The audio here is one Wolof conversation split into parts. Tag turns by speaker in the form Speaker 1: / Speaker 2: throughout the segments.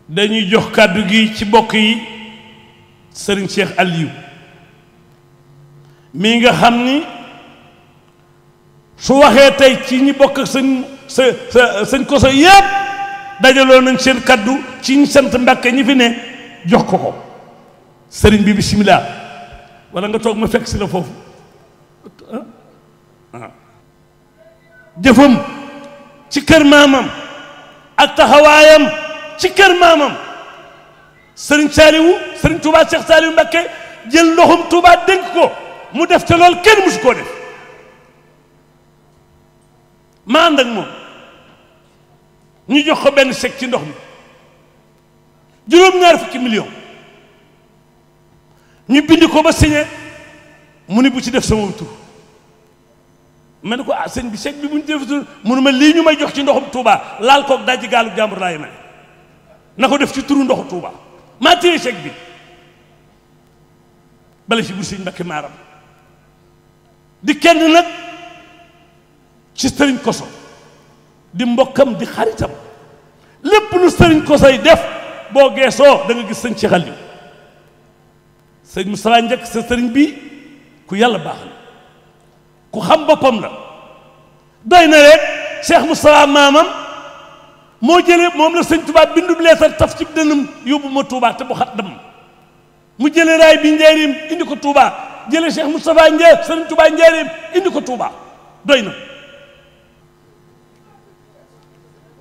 Speaker 1: dañuy jox kàddu gi ci bokk yi sëriñ Cheikh Aliou mi nga xam ni su waxee tey ci ñi bokk ak sëñ Koso yépp dajaloo nañ seen kàddu ci ñi sant Mbàkke ñi fi ne jox ko ko sëriñ bi bisimilah wala nga toog ma fekk si la foofu jëfam ci kër maamam ak taxawaayam ci kër maamam sëriñ Saaliwu sëriñ Touba Cheikh Saaliwu Mbàkke jël ndoxum Touba dénk ko mu def te loolu kenn musu koo def ma ànd ak moom ñu jox ko benn chèque ci ndox mi juróom-ñaar fukki million ñu bind ko ba signé mu ni bu ci def sama tur ma ne ko ah sëñ bi chèque bi bu ñu def tur mu ne ma lii ñu may jox ci ndoxum Touba laal koog dajji gaalu jàmbur laay may na ko def ci turu ndoxu Touba maa téye chèque bi bala ci bu sëñ Mbàkke maaram di kenn nag ci sëriñ Koso di mbokkam di xaritam lépp lu sëriñ Kosoy def boo geesoo da nga gis sëñ Cheikh Aliou sëñ Moustapha njëkk sa sëriñ bi ku yàlla baax la ku xam boppam la doy na rek Cheikh Moustapha maamam moo jëlee moom la sëñ Touba bindub leetar taf ci dënam yóbbu ma Touba te bu xat dam mu jëlee raay bi njaareem indi ko Touba jëlee Cheikh Moustapha sëriñ Touba njaareem indi ko Touba doy na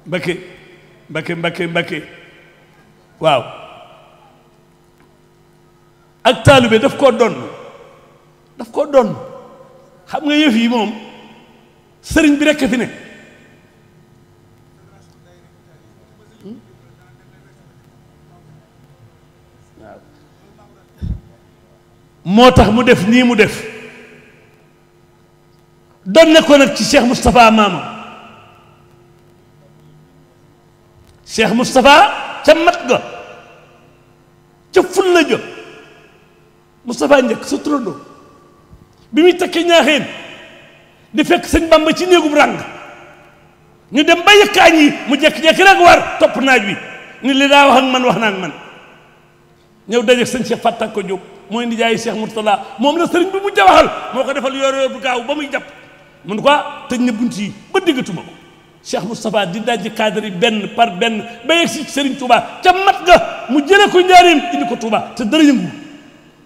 Speaker 1: Mbakke waaw ak taalibe daf koo donn xam nga yëf yi moom sëriñ bi rekk fi ne waaw moo tax mu def nii mu def donne ko nag ci Cheikh Moustapha maama Cheikh Moustapha ca mat ga ca fulla ja Moustapha njëkk sa turandoo bi muy tekki ñaaxeen di fekk sëñ Bamba ci néegub ràng ñu dem ba yëkkaañ yi mu jekki-jekki rek war topp naaj wi ni li daa wax ak man wax naa ak man ñëw dajeeg sëñ Cheikh Fatta ko Jóob mooy ndijaayi Cheikh Mourtala moom la sëriñ bi mu jawaxal moo ko defal yor bu gaaw ba muy jàpp mun ko tëj na bunt yi ba diggatuma ko Cheikh Moustapha di dajji cadre yi benn par benn ba yegg si Serigne Touba ca mat ga mu jële ko njaareem indi ko Touba te dara yëngu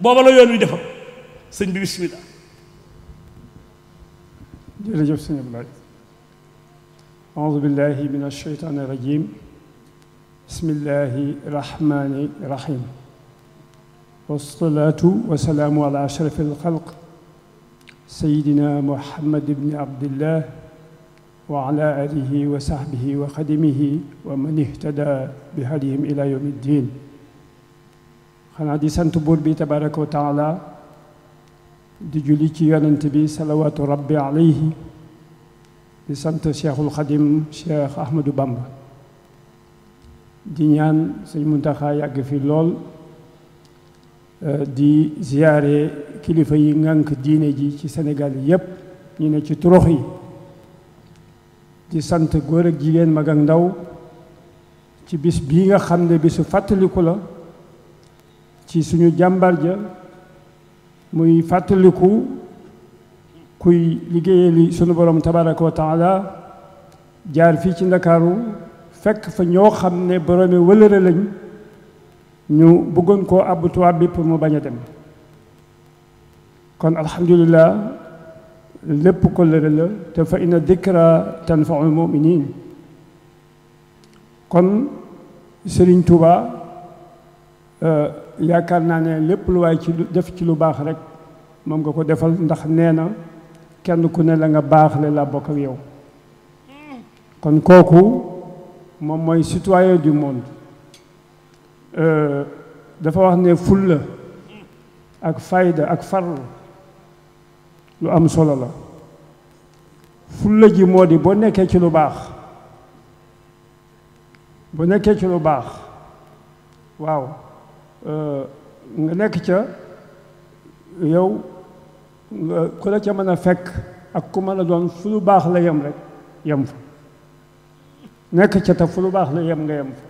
Speaker 1: booba la yoon wi defar sëñ bi bismillah
Speaker 2: jërëjëf sëñ Abdoulaye aoudu billahi min alsheytaani rajim bismillahi rahmani rahim wasalaatu wasalaamu ala ashraf alxalq sayidina muhammad ibni abdillah wa ala alihi wa sahbihi wa xadimihi wa man ihtada bi hadihim ila yawmi ddin xanaa di sant buur bi tabaraka wa taala di julli ci yonent bi salawaatu rabbi alayhi di sant cheikhul xadim cheikh ahmadou bamba di ñaan sëñ Muntaxa yàgg fi lool di ziyaare kilifa yi ngànk diine ji ci Sénégal yépp ñu ne ci turux yi di sant góor ak jigéen mag ak ndaw ci bis bii nga xam ne bisu fàttaliku la ci suñu jàmbar ja muy fàttaliku kuy liggéeyali sunu borom tabaraka wa taala jaar fii ci ndakaaru fekk fa ñoo xam ne boroomi wëlëre lañ ñu bëggoon koo àbb tubaab bi pour mu bañ a dem kon alhamdulillah lépp kóllëre la te fa inna dikra tanfaul muminin kon Serigne Touba yaakaar naa ne lépp lu waay ci def ci lu baax rek moom nga ko defal ndax nee na kenn ku ne la nga baax le la bokk ak yow kon kooku moom mooy citoyen du monde dafa wax ne fulla ak fayda ak farlu lu am solo la fulla ji moo di boo nekkee ci lu baax waaw nga nekk ca yow ku la ca mën a fekk ak ku mën a doon fu lu baax la yem rek yem fa nekk ca te fu lu baax la yem nga yem fa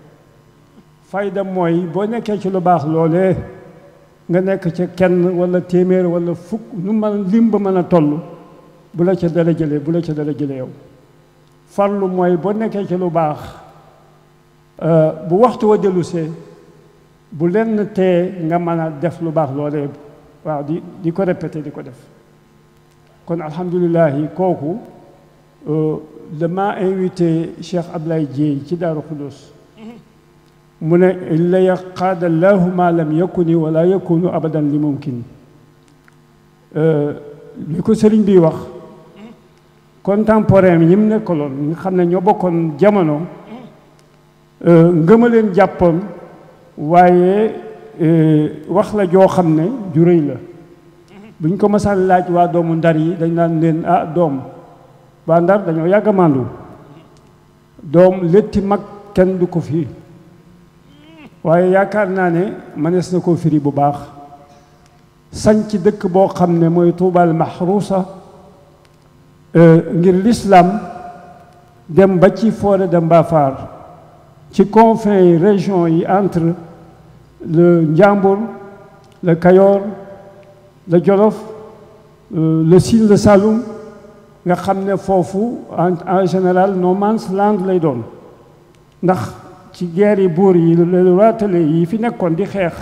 Speaker 2: fayda mooy boo nekkee ci lu baax loolee nga nekk ca kenn wala téeméer wala fukk nu mën lim ba mën a toll bu la ca dara jëlee bu la ca dara jëlee yow farlu mooy boo nekkee ci lu baax bu waxtu wa dellusee bu lenn tee nga mën a def lu baax loolee waaw di ko répété di ko def kon alhamdulilahi kooku dama invité Cheikh Ablaye Dieye ci Daaru Xudus mu ne la yaqaada allahu ma lam yakuni wala yakunu abadan li mumkin li ko sëriñ bi wax contemporain ñi mu nekkaloon nga xam ne ñoo bokkoon jamono ngëma leen jàppoon waaye wax la joo xam ne ju rëy la buñ ko masal laaj waa doomu Ndar yi dañ naan leen ah doom waa Ndar dañoo yàgg a màndu doom létti mag kenn du ko fii waaye yaakaar naa ne mënees na koo firi bu baax sañ ci dëkk boo xam ne mooy Tuubal Mahruusa ngir l'islam dem ba ci forêt de Mbafar ci confins yi région yi entre le Njambur le Kayor le Jolof le Sine le Saloum nga xam ne foofu en général no man's land lay doon ndax ci guerre yi buur yi le raatale yi fi nekkoon di xeex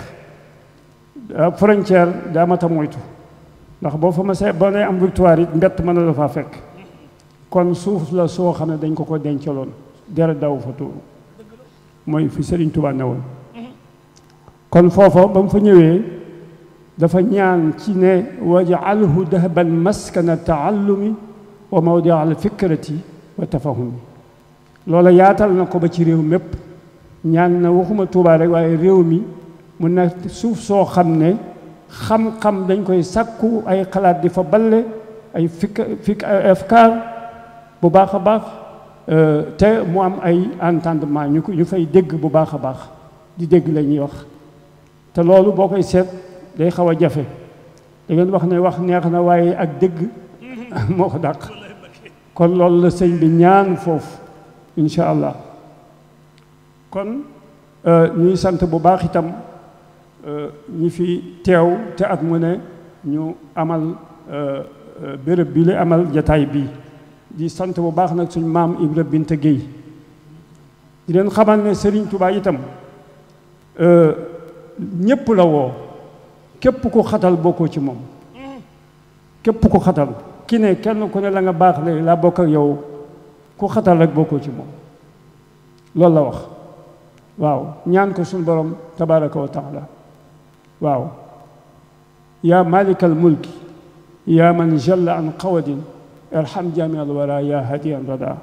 Speaker 2: frontière daa mat a moytu ndax boo fa masee boo dee am victoire it mbett mën na la faa fekk kon suuf la soo xam ne dañ ko dencaloon dara daw fa tuuru mooy fi Serigne Touba ne woon kon foofa ba mu fa ñëwee dafa ñaan ci ne waj'alhu dahban maskana taallumi wa mawdia al fikrati wa tafahumi loola yaatal na ko ba ci réew mépp ñaan na waxuma Touba rek waaye réew mi mu nekk suuf soo xam ne xam-xam dañ koy sàkku ay xalaat di fa balle ay afkaar bu baax a baax te mu am ay entendement ñu fay dégg bu baax a baax di dégg la ñuy wax te loolu boo koy seet day xaw a jafe da ngeen wax ne wax neex na waaye ak dégg moo ko dàq kon loolu la sëñ bi ñaan foofu incha allah kon ñuy sant bu baax itam ñi fi teew te at mu ne ñu amal béréb bi la amal jataay bi di sant bu baax nag suñ maam Ibra Binta Gueye di leen xamal ne Serigne Touba itam ñépp la woo képp ku xatal bokkoo ci moom képp ku xatal ki ne kenn ku ne la nga baax le laa bokk ak yow ku xatal rek bokkoo ci moom loolu la wax waaw ñaan ko suñ borom tabaraka wa taala waaw yaa malikal mulki yaa man jalla an qawadin irham jami al wara yaa hadiyan rada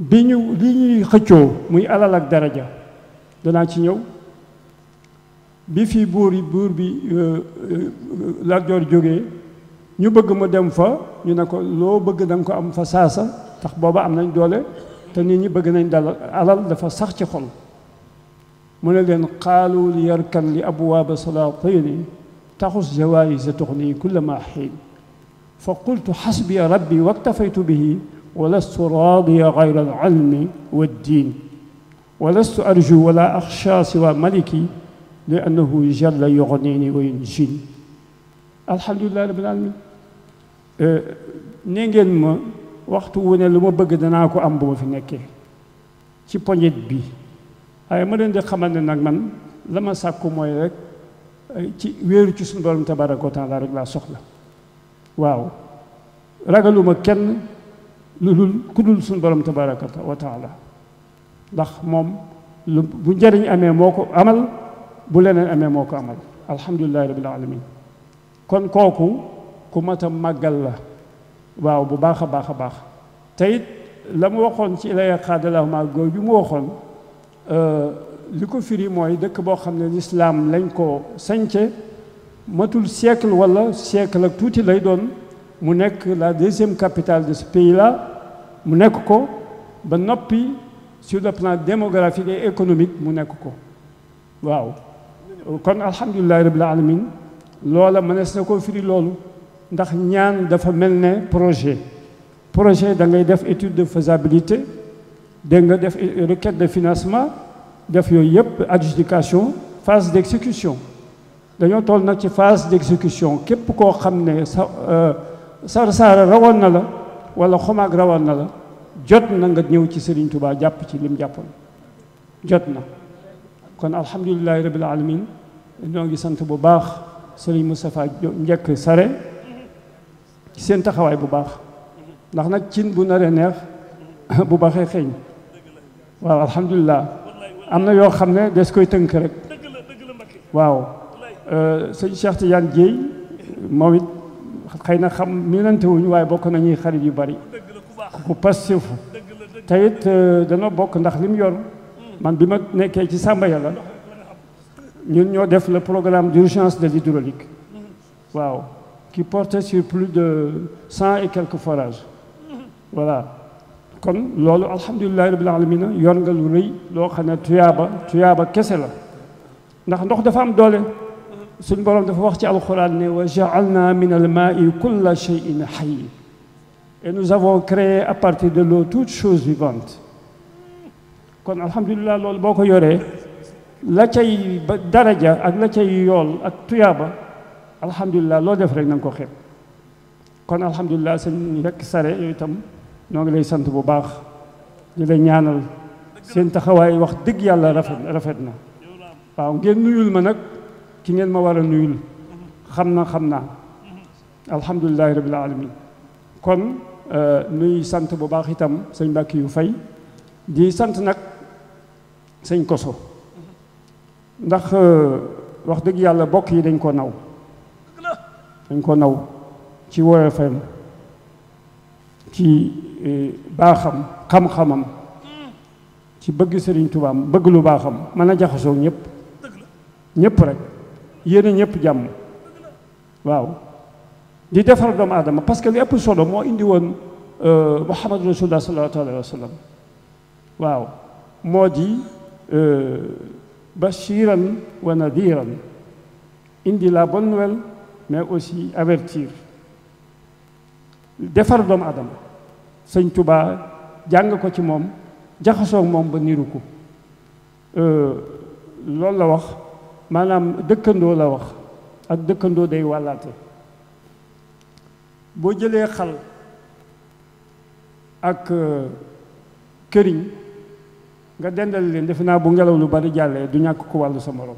Speaker 2: li ñuy xëccoo muy alal ak daraja danaa ci ñëw bi fii buur bi Lat Joor jógee ñu bëgg mu dem fa ñu ne ko loo bëgg da nga ko am fa saasa tax booba am nañ doole te nit ñi bëgg nañ dal alal dafa sax ci xol mu ne leen qaalu li yarkan li abwaaba salaatini taxus jawaayisa tuxni kulla ma xiin fa qultu xasbiya rabbi waktafaytu bihi wa lastu raadiya gayra alilmi waddin wa lastu arju wala axsha siwa maliki li annahu jalla yugnini wa yunjini alhamdulilah rabbil alamin ne ngeen ma waxtu wu ne lu ma bëgg danaa ko am bu ma fi nekkee ci poñet bi waaye ma leen di xamal ne nag man la ma sàkku mooy rek ci wéeru ci suñu borom tabaraka wa taala rek laa soxla waaw ragaluma kenn lu dul ku dul suñu borom tabaraka wa taala ndax moom lu bu njëriñ amee moo ko amal bu leneen amee moo ko amal alhamdulilahi rabbil alamin kon kooku ku mat a màggal la waaw bu baax a baax a baax te it la mu waxoon ci ilaya xaadalahuma góor bi mu waxoon li ko firi mooy dëkk boo xam ne lislaam lañ ko sañce matul siècle wala siècle ak tuuti lay doon mu nekk la deuxième capitale de ce pays là mu nekk ko ba noppi sur le plan démographique et économique mu nekk ko waaw kon alhamdulilahi rabbil alamin loola mënees na koo firi loolu ndax ñaan dafa mel ne projet da ngay def étude de faisabilité dégg nga def requête de financement def yooyu yëpp adjudication phase d'exécution dañoo toll nag ci phase d'exécution képp koo xam ne Sarsara rawoon na la wala Xomaag rawoon na la jot na nga ñëw ci Serigne Touba jàpp ci lim jàppoon jot na kon alhamdulilahi rabbil alamin ñoo ngi sant bu baax Serigne Moustapha Njekk Sare ci seen taxawaay bu baax ndax nag cin bu naree neex bu baaxee xeeñ waaw alhamdulilah am na yoo xam ne des koy tënk rek waaw sëñ Cheikh Tidiane Dieye moom it xëy na xam minante wuñu waaye bokk nañuy xarit yu bari ku passif te it dana bokk ndax li mu yor man bi ma nekkee ci Samba Yàlla ñun ñoo def le programme d'urgence de l'hydraulique waaw qui portait sur plus de 100 et quelques forages voilà kon loolu alhamdulilahi rabbil alamin yor nga lu rëy loo xam ne tuyaaba kese la ndax ndox dafa am doole suñ borom dafa wax ci alquran ne wa ja'alna min al-ma'i kulla shay'in hayy et nous avons créé à partir de l'eau toutes choses vivantes kon alhamdulilah loolu boo ko yoree la cay daraja ak la cay yool ak tuyaaba alhamdulilah loo def rek na nga ko xeeb kon alhamdulilah sëñ Njekk Sare yooyu itam noo ngi lay sant bu baax di la ñaanal seen taxawaay wax dëgg yàlla rafet na waaw ngeen nuyul ma nag ki ngeen ma war a nuyul xam naa alhamdulilahi rabbil alamin kon nuy sant bu baax itam sëñ Mbàkke yu fay di sant nag sëñ Koso ndax wax dëgg yàlla bokk yi dañ ko naw ci woyofam ci baaxam xam-xamam ci bëgg Sëriñ Tuubaa bëgg lu baaxam mën a jaxasoo ñëpp rek yéene ñëpp jàmm waaw di defar doomu aadama parce que li ëpp solo moo indi woon Muhammad Rasulullah sallallahu alayhi wa sallam waaw moo di bashiran wa nadiran indi la bonne nouvelle mais aussi avertir defar doomu aadama sëñ Tuubaa jàng ko ci moom jaxasoo moom ba niru ko loolu la wax maanaam dëkkandoo la wax ak dëkkandoo day wàllaate boo jëlee xal ak këriñ nga dendal leen defe naa bu ngelaw lu bari jàllee du ñàkk ko wàllu sa morom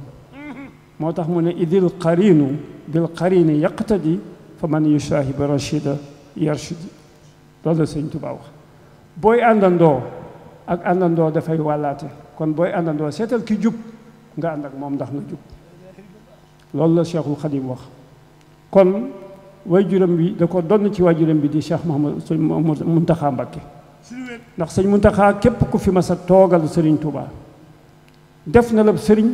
Speaker 2: moo tax mu ne idil qarinu bil qarini yaqtadi fa man yushahib rachida yarshidi loolu la sëñ Tuubaa wax booy àndandoo ak àndandoo dafay wàllaate kon booy àndandoo seetal ki jub nga ànd ak moom ndax nga jub loolu la Cheikhul Khadim wax kon waajuram bi da ko donn ci waajuram bi di Cheikh Mouhamadou Mountakha Mbacké ndax sëñ Mountakha képp ku fi mas a toogal sëriñ Touba def na la sëriñ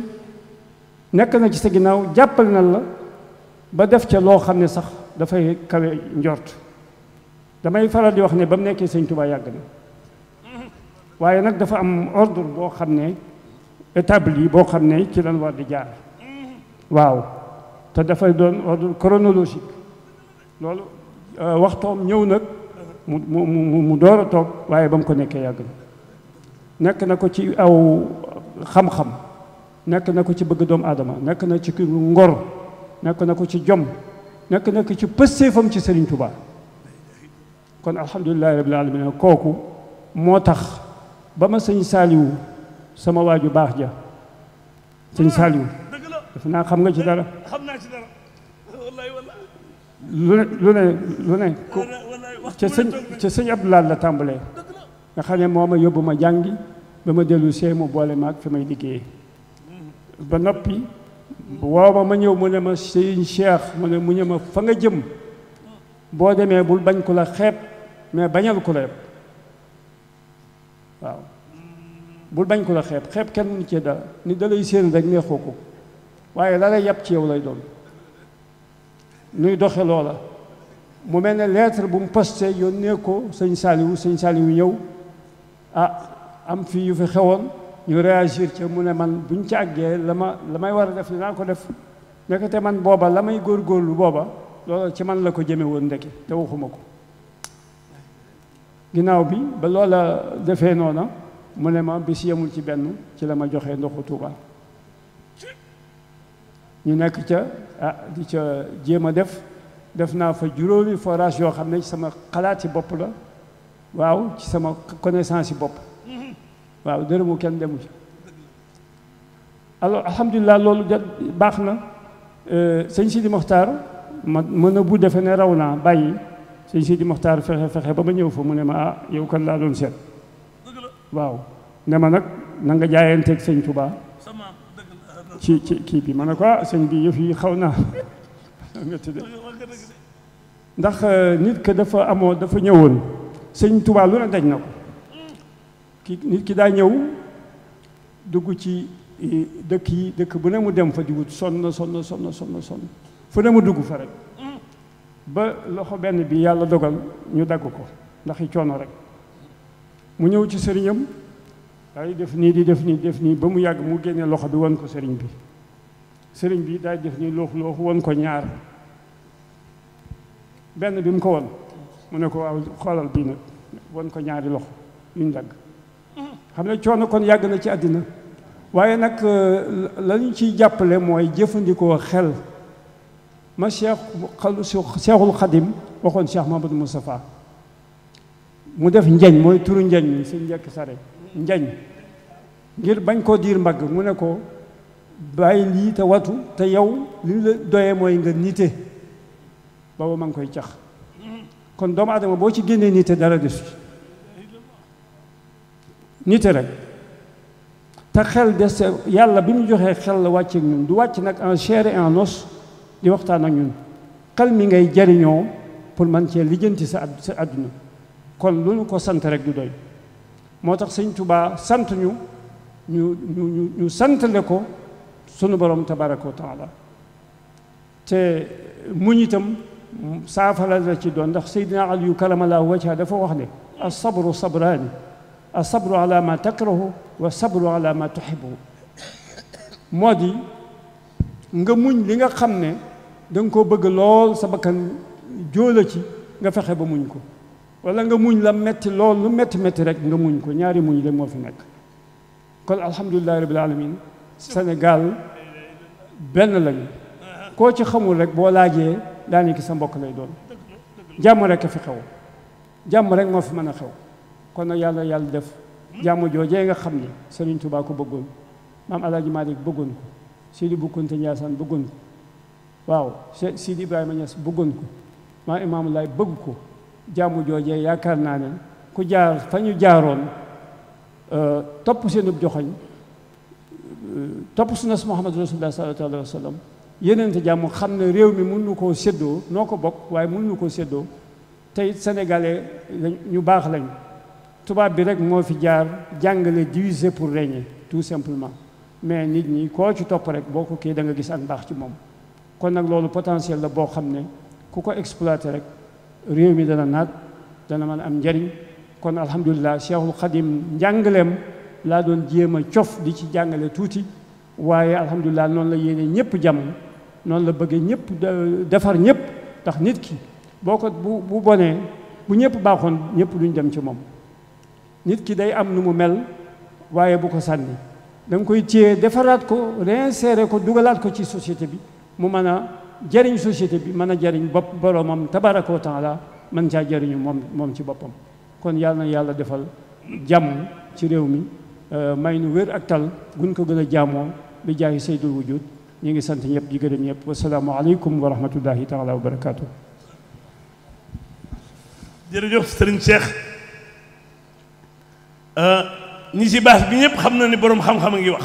Speaker 2: nekk na ci sa ginnaaw jàppal na la ba def ca loo xam ne sax dafay kawe njort damay faral di wax ne ba mu nekkee sëñ Touba yàgg na waaye nag dafa am ordre boo xam ne établi boo xam ne ci lan war di jaar waaw te dafay doon ordre chronologique loolu waxtoom ñëw nag mu door a toog waaye ba mu ko nekkee yàgg na nekk na ko ci aw xam-xam nekk na ko ci bëgg doomu aadama nekk na ci ngor nekk na ko ci jom nekk na ko ci pëstéefam ci Serigne Touba kon alhamdulilahi rabbil alamin kooku moo tax ba ma sëñ Saaliwu sama waaju baax ja sëñ Saaliwu dafa naa xam nga ci dara lu ne ca sëñ Abdoulaye la tàmbalee nga xam ne moo ma yóbbu ma jàngi ba ma dellu see mu boole maag fi may liggéeyee ba noppi wooba ma ñëw mu ne ma sëñ Cheikh mu ne ma fa nga jëm boo demee bul bañ ku la xeeb mais bañal ku la yeb waaw bul bañ ku la xeeb kenn mënu cee dara ni da lay séen rek neexoo ko waaye la lay yàpp ci yow lay doon nuy doxe loola mu mel ne lettre bu mu posté yónnee ko sëñ Saaliwu ñëw am fii yu fi xewoon ñu réagir ca mu ne man buñ ci àggee la may war a def dinaa ko def nekkate man booba la may góorgóorlu booba loola ci man la ko jëme woon ndeke te waxuma ko ginnaaw bi ba loola defee noona mu ne ma bis yemul ci benn ci la ma joxee ndoxu Tuuba ñu nekk ca di ca jéem a def naa fa juróomi forage yoo xam ne ci sama xalaat ci bopp la waaw ci sama connaissance yi bopp waaw dërëmu kenn demu ci alors alhamdulilah loolu baax na sëñ Sidi Mokhtar ma mën a bu defe ne raw naa bàyyi sëñ Sidi Mokhtar fexe ba ma ñëw fa mu ne ma yow kan laa doon seet waaw ne ma nag na nga jaayanteeg sëñ Touba ci kii bi ma ne ko sëñ bi yëf yi xaw naa nga tudde ndax nit que dafa ñëwoon sëñ Touba lu ne daj na ko nit ki daa ñëw dugg ci dëkk bu ne mu dem fa di wut sonn fu ne mu dugg fa rek ba loxo benn bi yàlla dogal ñu dagg ko ndax i coono rek mu ñëw ci sëriñam daay def nii ba mu yàgg mu génne loxo bi won ko sëriñ bi daay def nii loofu won ko ñaar benn bi mu ko won mu ne ko waaw xoolal bii nag won ko ñaari loxo yuñ dagg xam ne coono kon yàgg na ci àddina waaye nag la ñu ciy jàppale mooy jëfandikoo xel ma Cheikhul Khadim waxoon Cheikh Mahamadou Moustapha mu def njañ mooy turu njañ mi sëñ njëkk sare njañ ngir bañ koo diir mbagg mu ne ko bàyyi lii te watu te yow li la doyee mooy nga nite booba ma ngi koy cax kon doomu aadama boo ci génnee nite dara desu nite rek te xel des yàlla bi mu joxee xel la wàcceeg ñun du wàcc nag en chair et en os di waxtaan ak ñun xel mi ngay jariñoo pour man cee lijjanti sa àdduna kon lu ñu ko sant rek du doy moo tax sëñ Tuubaa sant ñu santale ko sunu borom tabaraka wa taala te muñ itam saafara la ci doon ndax Seydina Aliyu karamallahu wajha dafa wax ne as-sabru sabraani as-sabru ala ma takrahu wa sabru ala ma tuhibbu moo di nga muñ li nga xam ne da nga koo bëgg lool sa bakkan jóola ci nga fexe ba muñ ko wala nga muñ la metti lool lu metti rek nga muñ ko ñaari muñ la moo fi nekk kon alhamdulilahi rabbil alamin Sénégal benn lañu koo ci xamul rek boo laajee daanaka sa mbokk lay doon jàmm rek a fi xew jàmm rek moo fi mën a xew kon nag yàlla def jàmm joojee nga xam ne Serigne Touba ko bëggoon maam Alaaji Malick bëggoon ko Sidi Bou Kounta Ndiassane bëggoon ko waaw Sidi Ibrahima Niass bëggoon ko maam Imaamu Laay bëgg ko jàmm joojee yaakaar naa ne ku jaar fa ñu jaaroon topp seenub joxoñ topp sunnas Muhammad rasulullah sallallahu alayhi wa sallam yenente jàmm xam ne réew mi mën nu koo séddoo noo ko bokk waaye mën nu koo séddoo te it sénégalais ñu baax lañu tubaab bi rek moo fi jaar jàngale diviser pour régner tout simplement mais nit ñi koo ci topp rek boo ko kii da nga gis ak mbaax ci moom kon nag loolu potentiel la boo xam ne ku ko exploité rek réew mi dana naat dana mën a am njariñ kon alhamdulilah Cheikhul Khadim njàngaleem laa doon jéem a cof di ci jàngale tuuti waaye alhamdulilah noonu la yéene ñëpp jàmm noonu la bëggee ñëpp defar ñëpp ndax nit ki boo ko bu bonee bu ñëpp baaxoon ñëpp duñ dem ci moom nit ki day am nu mu mel waaye bu ko sànni da nga koy téye defaraat ko réinsérer ko dugalaat ko ci société bi mu mën a jariñ société bi mën a jariñ bopp boroomam tabaraka wa taala mën caa jariñu moom ci boppam kon yàlla na yàlla defal jàmm ci réew mi may nu wér ak tal guñ ko gën a jaamoo bi jaayi saydul wujud ñu ngi sant ñëpp di gërëm ñëpp wasalaamu aleykum wa rahmatullahi taala wa barakaatu.
Speaker 1: jërëjëf Serigne Cheikh ñi ci baax bi ñëpp xam na ni boroom xam-xam a ngi wax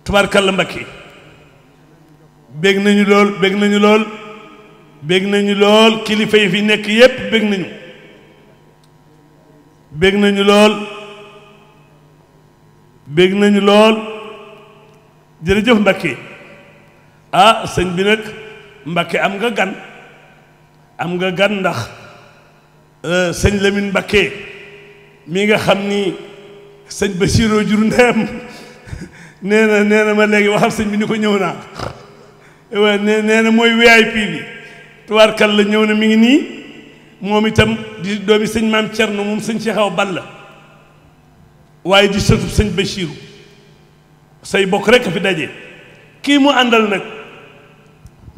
Speaker 1: tubaarkàlla Mbakke bég nañu lool kilifa yi fi nekk yépp bég nañu lool jërëjëf Mbakke sëñ bi nag Mbakke am nga gan ndax sëñ Lamine Mbakke mi nga xam ni sëñ Bassirou jur ndeyam nee na ma léegi waxal sëñ bi ni ko ñëw naa waaw nee na mooy VIP bi tubaarkal la ñëw na mi ngi nii moom itam di doomi sëñ maam Cerno moom sëñ Cheikh Awa Balla waaye di sëtu sëñ Bachiru say bokk rek a fi daje kii mu àndal nag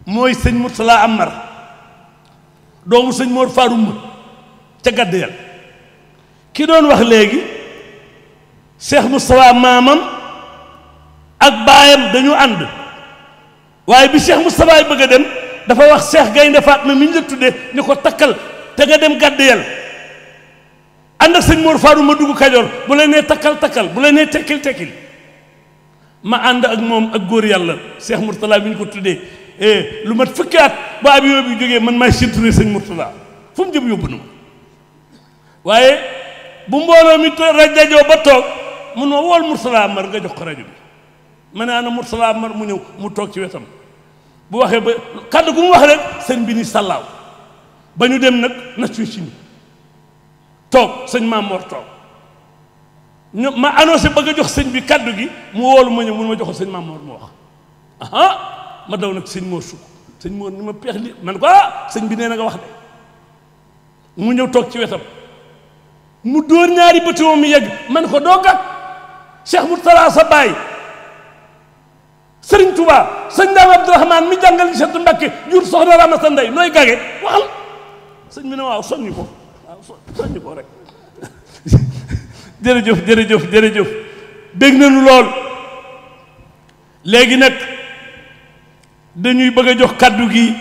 Speaker 1: mooy sëñ Murtala Amar doomu sëñ Mor Farum ca gàdd yal ki doon wax léegi Cheikh Moustapha maamam ak baayam dañu ànd waaye bi Cheikh Moustapha ay bëgg a dem dafa wax Cheikh Gaynde Fatma mi ñu la tuddee ni ko takkal te nga dem gàdd yal ànd ak sëñ Mor Farum ma dugg Kajoor bu la nee takkal takkal bu la nee tekkil tekkil ma ànd ak moom ak góor yàlla Cheikh Mourtala bi ñu ko tuddee lu mat fukki at ba avion bi jógee man maay surtout sëñ Mourtala fu mu jëm yóbbu na ma waaye bu mbooloo mi rajajoo ba toog mun ma wool Mourtala Amar nga jox ko rajo bi ma ne ana Mourtala Amar mu ñëw mu toog ci wetam bu waxee ba kàddu gu mu wax rek sëñ bi ni sàllaaw ba ñu dem nag Nations Unies toog sëñ Mamor toog ñu ma annoncé bëgg a jox sëñ bi kàddu gi mu woolu ma ñëw mun ma joxo sëñ Mamor mu wax aha ma daw nag sëñ Mor sukk sëñ Mor ni ma peex li man ko sëñ bi nee na nga wax de mu ñëw toog ci wetam mu dóor ñaari bëti moom mi yegg man ko doo gàtt Cheikh Mourtala sa baay Sëriñ Touba sëñ Daam Abdourahmane mi jàngal ni Seex Mbàkke jur soxna Ramata Ndey nooy gage waxal sëñ bi ne waaw soññi ko waaw soññi ko rek jërëjëf jërëjëf jërëjëf dégg nañu lool léegi nag dañuy bëgg a jox kàddu gi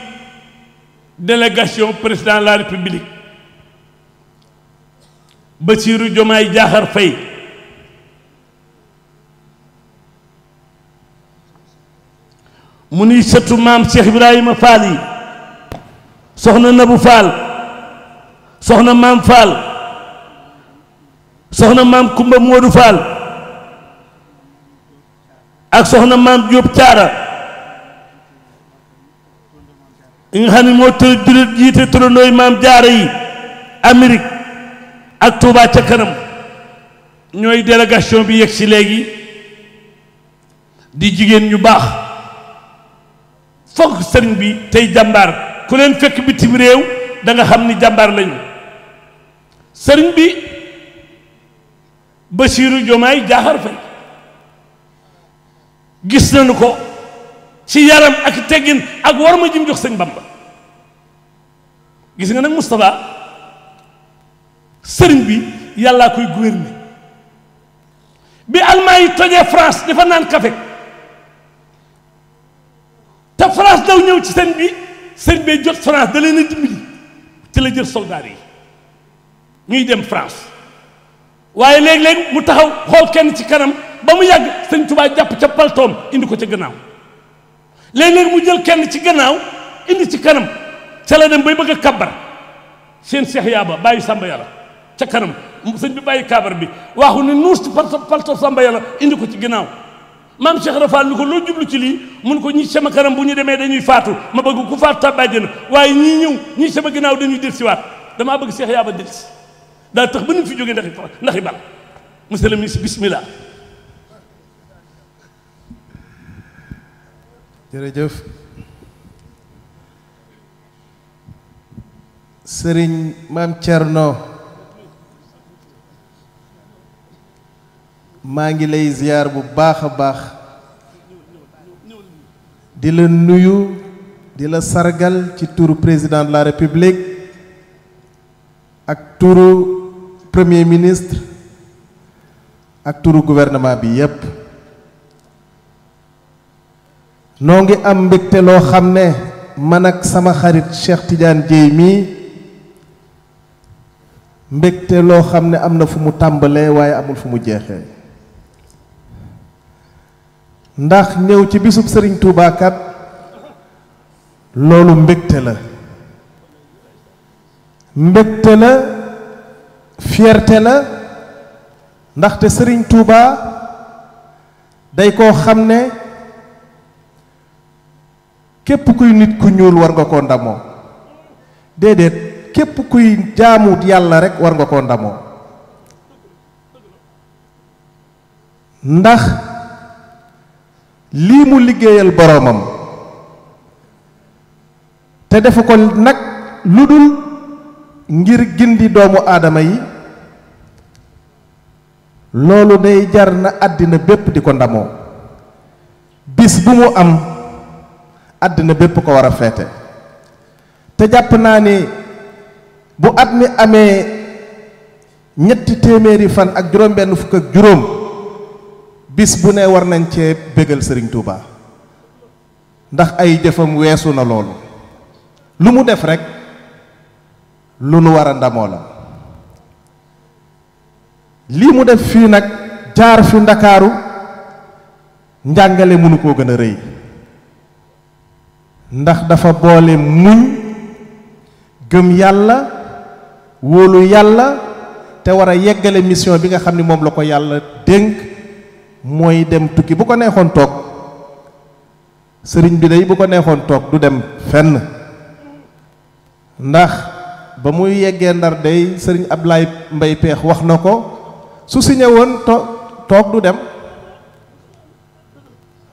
Speaker 1: délégation président de la république Bassirou Diomaye Diakhar Faye mu nuy sëtu maam Cheikh Ibrahima Fall yi soxna Nabou Fall soxna maam Fall soxna maam Kumba Moodu Fall ak soxna maam Diop Thiara yi nga xam ne moo jiite turandooy maam Jaara yi Amérique ak Touba ca kanam ñooy délégation bi yegg si léegi di jigéen ñu baax foog sëriñ bi tey jàmbaar ku leen fekk bitim réew da nga xam ni jàmbaar lañu sëriñ bi Bassirou Diomaye Diakhar Faye gis nañu ko ci yaram ak teggin ak war ma jim jox sëñ Bamba gis nga nag Moustapha sëriñ bi yàllaa koy gouverner bi Allemand yi tojee France dafa naan café te France daw ñëw ci sëriñ bi sëriñ bee jot France da leen a dimbali ci la jël soldat yi ñuy dem France waaye léeg-léeg mu taxaw xool kenn ci kanam ba mu yàgg sëñ Tuubaa jàpp ca paltoom indi ko ca gannaaw léeg-léeg mu jël kenn ci gannaaw indi ci kanam ca la dem bay bëgg a kabar seen Seex Yaaba bàyyi Samba Yàlla ca kanam sëñ bi bàyyi kabar bi waaxu ne nuus ci palto Samba Yàlla indi ko ci gannaaw maam Cheikh Rafal ni ko loo jublu ci lii mun ko ñii sama kanam bu ñu demee dañuy faatu ma bëgg ku faatu tàbbaaje na waaye ñii ñëw ñii sama gannaaw dañuy del si waat damaa bëgg Seex Yaaba del si daal tax ba nu fi jógee ndaxi bal monsieur le ministre bismillah
Speaker 3: jërëjëf sëriñ maam Thierno maa ngi lay ziyaar bu baax a baax di la nuyu di la sargal ci turu président de la république ak turu premier ministre ak turu gouvernement bi yépp noo ngi am mbégte loo xam ne man ak sama xarit Cheikh Tidiane Dieye mii mbégte loo xam ne am na fu mu tàmbalee waaye amul fu mu jeexee ndax ñëw ci bisub Sëriñ Tuubaa kat loolu mbégte la mbégte la fierté la ndaxte Sëriñ Tuubaa day koo xam ne képp kuy nit ku ñuul war nga koo ndamoo déedéet képp kuy jaamu yàlla rekk war nga koo ndamoo ndax lii mu liggéeyal boroomam te defu ko nag lu dul ngir gindi doomu aadama yi loolu day jar na àddina bépp di ko ndamoo bis bu mu am àddina bépp ko war a feete te jàpp naa ni bu at mi amee ñetti téeméeri fan ak juróom-benn fukk ak juróom bis bu ne war nañ cee bégal Serigne Touba ndax ay jëfam weesu na loolu lu mu def rek lu nu war a ndamoo la lii mu def fii nag jaar fi Ndakaaru njàngale mënu koo gën a rëy ndax dafa boole muñ gëm yàlla wóolu yàlla te war a yeggale mission bi nga xam ni moom la ko yàlla dénk mooy dem tukki bu ko neexoon toog sëriñ bi day bu ko neexoon toog du dem fenn ndax ba muy yeggee Ndar day sëriñ Ablaye Mbay Peex wax na ko su signé woon toog du dem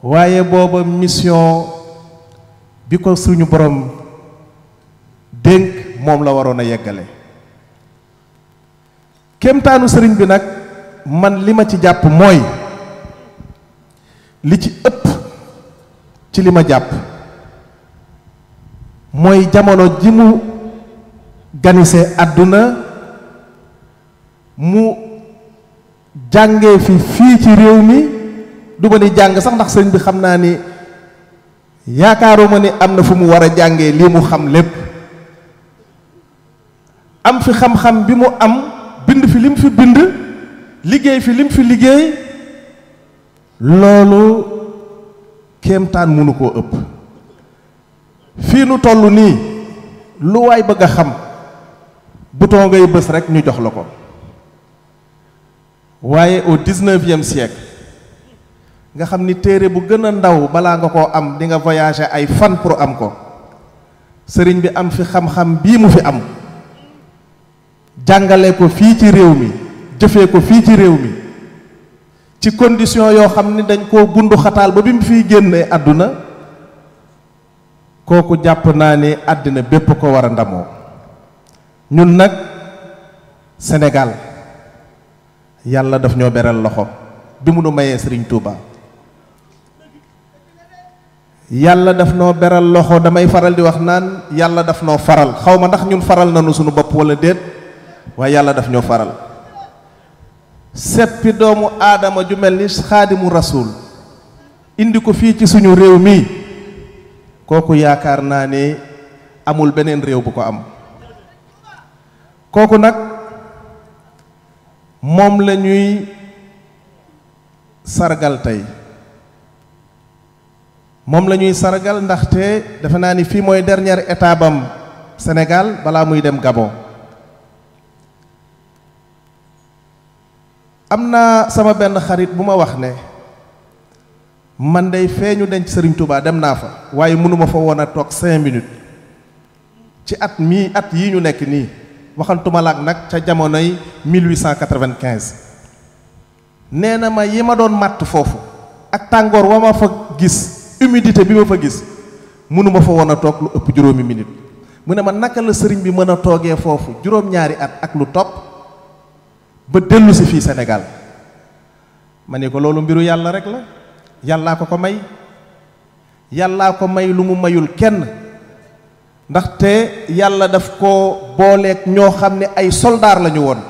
Speaker 3: waaye booba mission bi ko suñu borom dénk moom la waroon a yeggale kéemtaanu sëriñ bi nag man li ma ci jàpp mooy li ci ëpp ci li ma jàpp mooy jamono ji mu ganisee àdduna mu jàngee fii ci réew mi du ma ni jàng sax ndax sëriñ bi xam naa ni yaakaaruma ni am na fu mu war a jàngee lii mu xam lépp am fi xam-xam bi mu am bind fi lim fi bind liggéey fi lim fi liggéey loolu kéemtaan mënu koo ëpp fii nu toll nii lu waay bëgg a xam bouton ngay bës rek ñu jox la ko waaye au 19e siècle nga xam ni téere bu gën a ndaw balaa nga koo am di nga voyager ay fan pour am ko sëriñ bi am fi xam-xam bii mu fi am jàngale ko fii ci réew mi jëfee ko fii ci réew mi ci condition yoo xam ni dañ koo bundu xataal ba bi mu fiy génnee àdduna kooku jàpp naa ni àddina bépp ko war a ndamoo ñun nag Sénégal yàlla daf ñoo beral loxo bi mu nu mayee Serigne Touba yàlla daf noo beral loxo damay faral di wax naan yàlla daf noo faral xaw ma ndax ñun faral nañu suñu bopp wala déet waaye yàlla daf ñoo faral seppi doomu aadama ju mel ni xaadimu rasul indi ko fii ci suñu réew mi kooku yaakaar naa ne amul beneen réew bu ko am kooku nag moom la ñuy sargal tey moom la ñuy sargal ndaxte defe naa ni fii mooy dernière étape am Sénégal balaa muy dem Gabon am naa sama benn xarit bu ma wax ne man day feeñu denc Serigne Touba dem naa fa waaye mënuma fa woon a toog 5 minutes ci at yii ñu nekk nii waxantuma laak nag ca jamonoy 1895 nee na ma yi ma doon màtt foofu ak tàngoor wa ma fa gis humidité bi ma fa gis mënuma fa woon a toog lu ëpp juróomi minute mu ne ma naka la sëriñ bi mën a toogee foofu juróom-ñaari at ak lu topp ba dellu si fii Sénégal ma ne ko loolu mbiru yàlla rek la yàllaa ko ko may yàllaa ko may lu mu mayul kenn ndaxte yàlla daf ko booleeg ñoo xam ne ay soldaar la ñu woon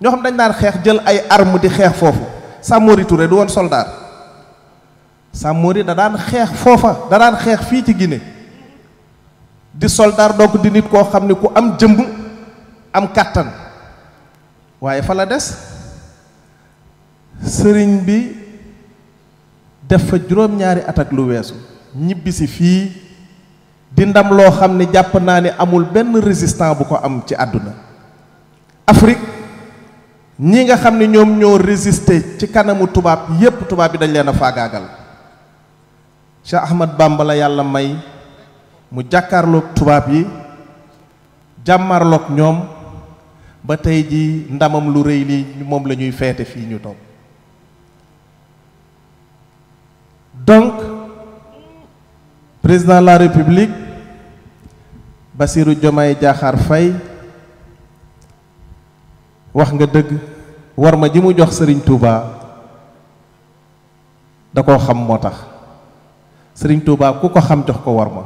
Speaker 3: ñoo xam dañ daan xeex jël ay arme di xeex foofu Samori Touré du woon soldaar Samori da daan xeex foofa da daan xeex fii ci Guinée di soldaar donc di nit koo xam ne ku am jëmb am kàttan waaye fa la des sëriñ bi def fa juróom-ñaari at ak lu weesu ñibbisi fii di ndam loo xam ne jàpp naa ne amul benn résistant bu ko am ci àdduna Afrique ñi nga xam ne ñoom ñoo résister ci kanamu tubaab yépp tubaab bi dañ leen a faagaagal Cheikh Ahmad Bamba la yàlla may mu jàkkaarloog tubaab yi jàmmarloog ñoom ba tey ji ndamam lu rëy li moom la ñuy feete fii ñu toog donc président de la République Bassirou Diomaye Diakhar Faye wax nga dëgg war ma ji mu jox sëriñ Touba da koo xam moo tax sëriñ Touba ku ko xam jox ko war ma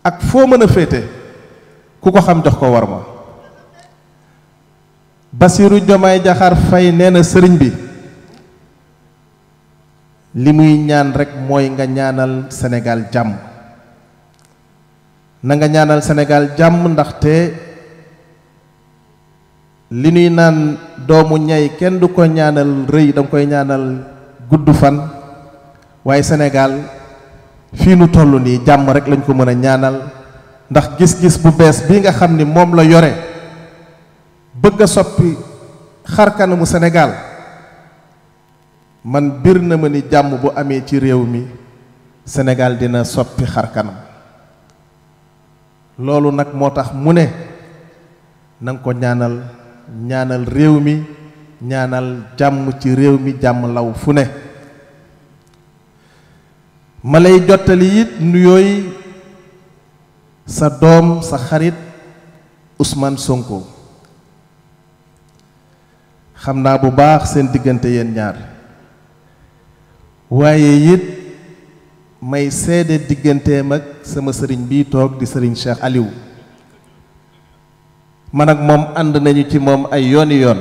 Speaker 3: ak foo mën a féete ku ko xam jox ko war ma. Bassirou Diomaye Diakhar Faye nee na sëriñ bi li muy ñaan rekk mooy nga ñaanal Sénégal jàmm na nga ñaanal Sénégal jàmm ndaxte li ñuy naan doomu ñay kenn du ko ñaanal rëy danga koy ñaanal gudd fan waaye Sénégal fii nu toll nii jàmm rekk lañ ko mën a ñaanal ndax gis-gis bu bees bi nga xam ni moom la yore bëgg a soppi xar kanamu Sénégal man bir na ma ni jàmm bu amee ci réew mi Sénégal dina soppi xar kanam loolu nag moo tax mu ne na nga ko ñaanal réew mi ñaanal jàmm ci réew mi jàmm law fu ne ma lay jottali it nuyooy sa doom sa xarit Ousmane Sonko xam naa bu baax seen diggante yéen ñaar waaye it may seede digganteem ak sama sëriñ bii toog di sëriñ Cheikh Aliou man ak moom ànd nañu ci moom ay yooni yoon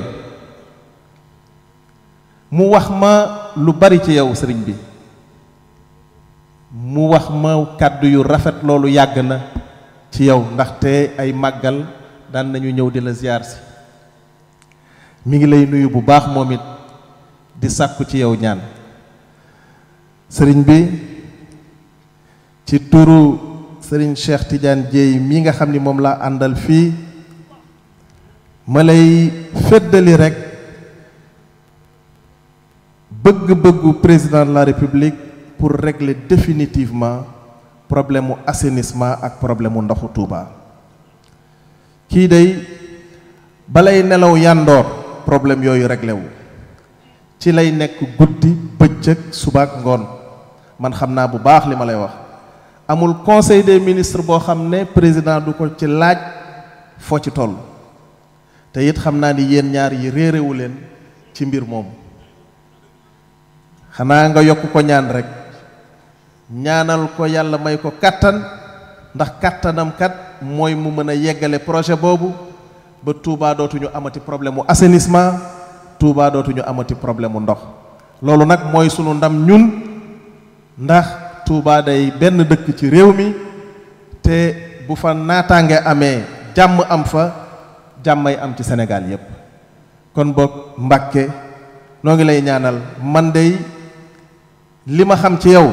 Speaker 3: mu wax ma lu bari ci yow sëriñ bi mu wax ma kàddu yu rafet loolu yàgg na ci yow ndaxte ay màggal daan nañu ñëw di la ziar si mi ngi lay nuyu bu baax moom it di sàkku ci yow ñaan sëriñ bi ci turu sëriñ Cheikh Tidiane Dieye mi nga xam ni moom laa àndal fii ma lay feddali rekk bëgg-bëggu président de la République pour régler définitivement problème mu assainissement ak problème mu ndoxu Touba kii day balay nelaw yàndoor problème yooyu réglé wu ci lay nekk guddi bëccëg subaak ngoon man xam naa bu baax li ma lay wax amul conseil des ministres boo xam ne président du ko ci laaj foo ci toll te it xam naa ni yéen ñaar yi réeréwu leen ci mbir moomu xanaa nga yokk ko ñaan rek ñaanal ko yàlla may ko kattan ndax kattanam kat mooy mu mën a yeggale projet boobu ba Touba dootuñu amati problème mu assainissement Touba dootuñu amati problème mu ndox loolu nag mooy sunu ndam ñun ndax Touba day benn dëkk ci réew mi te bu fa naataange amee jàmm am fa jàmmay am ci Sénégal yépp kon boog Mbàkke noo ngi lay ñaanal man dey li ma xam ci yow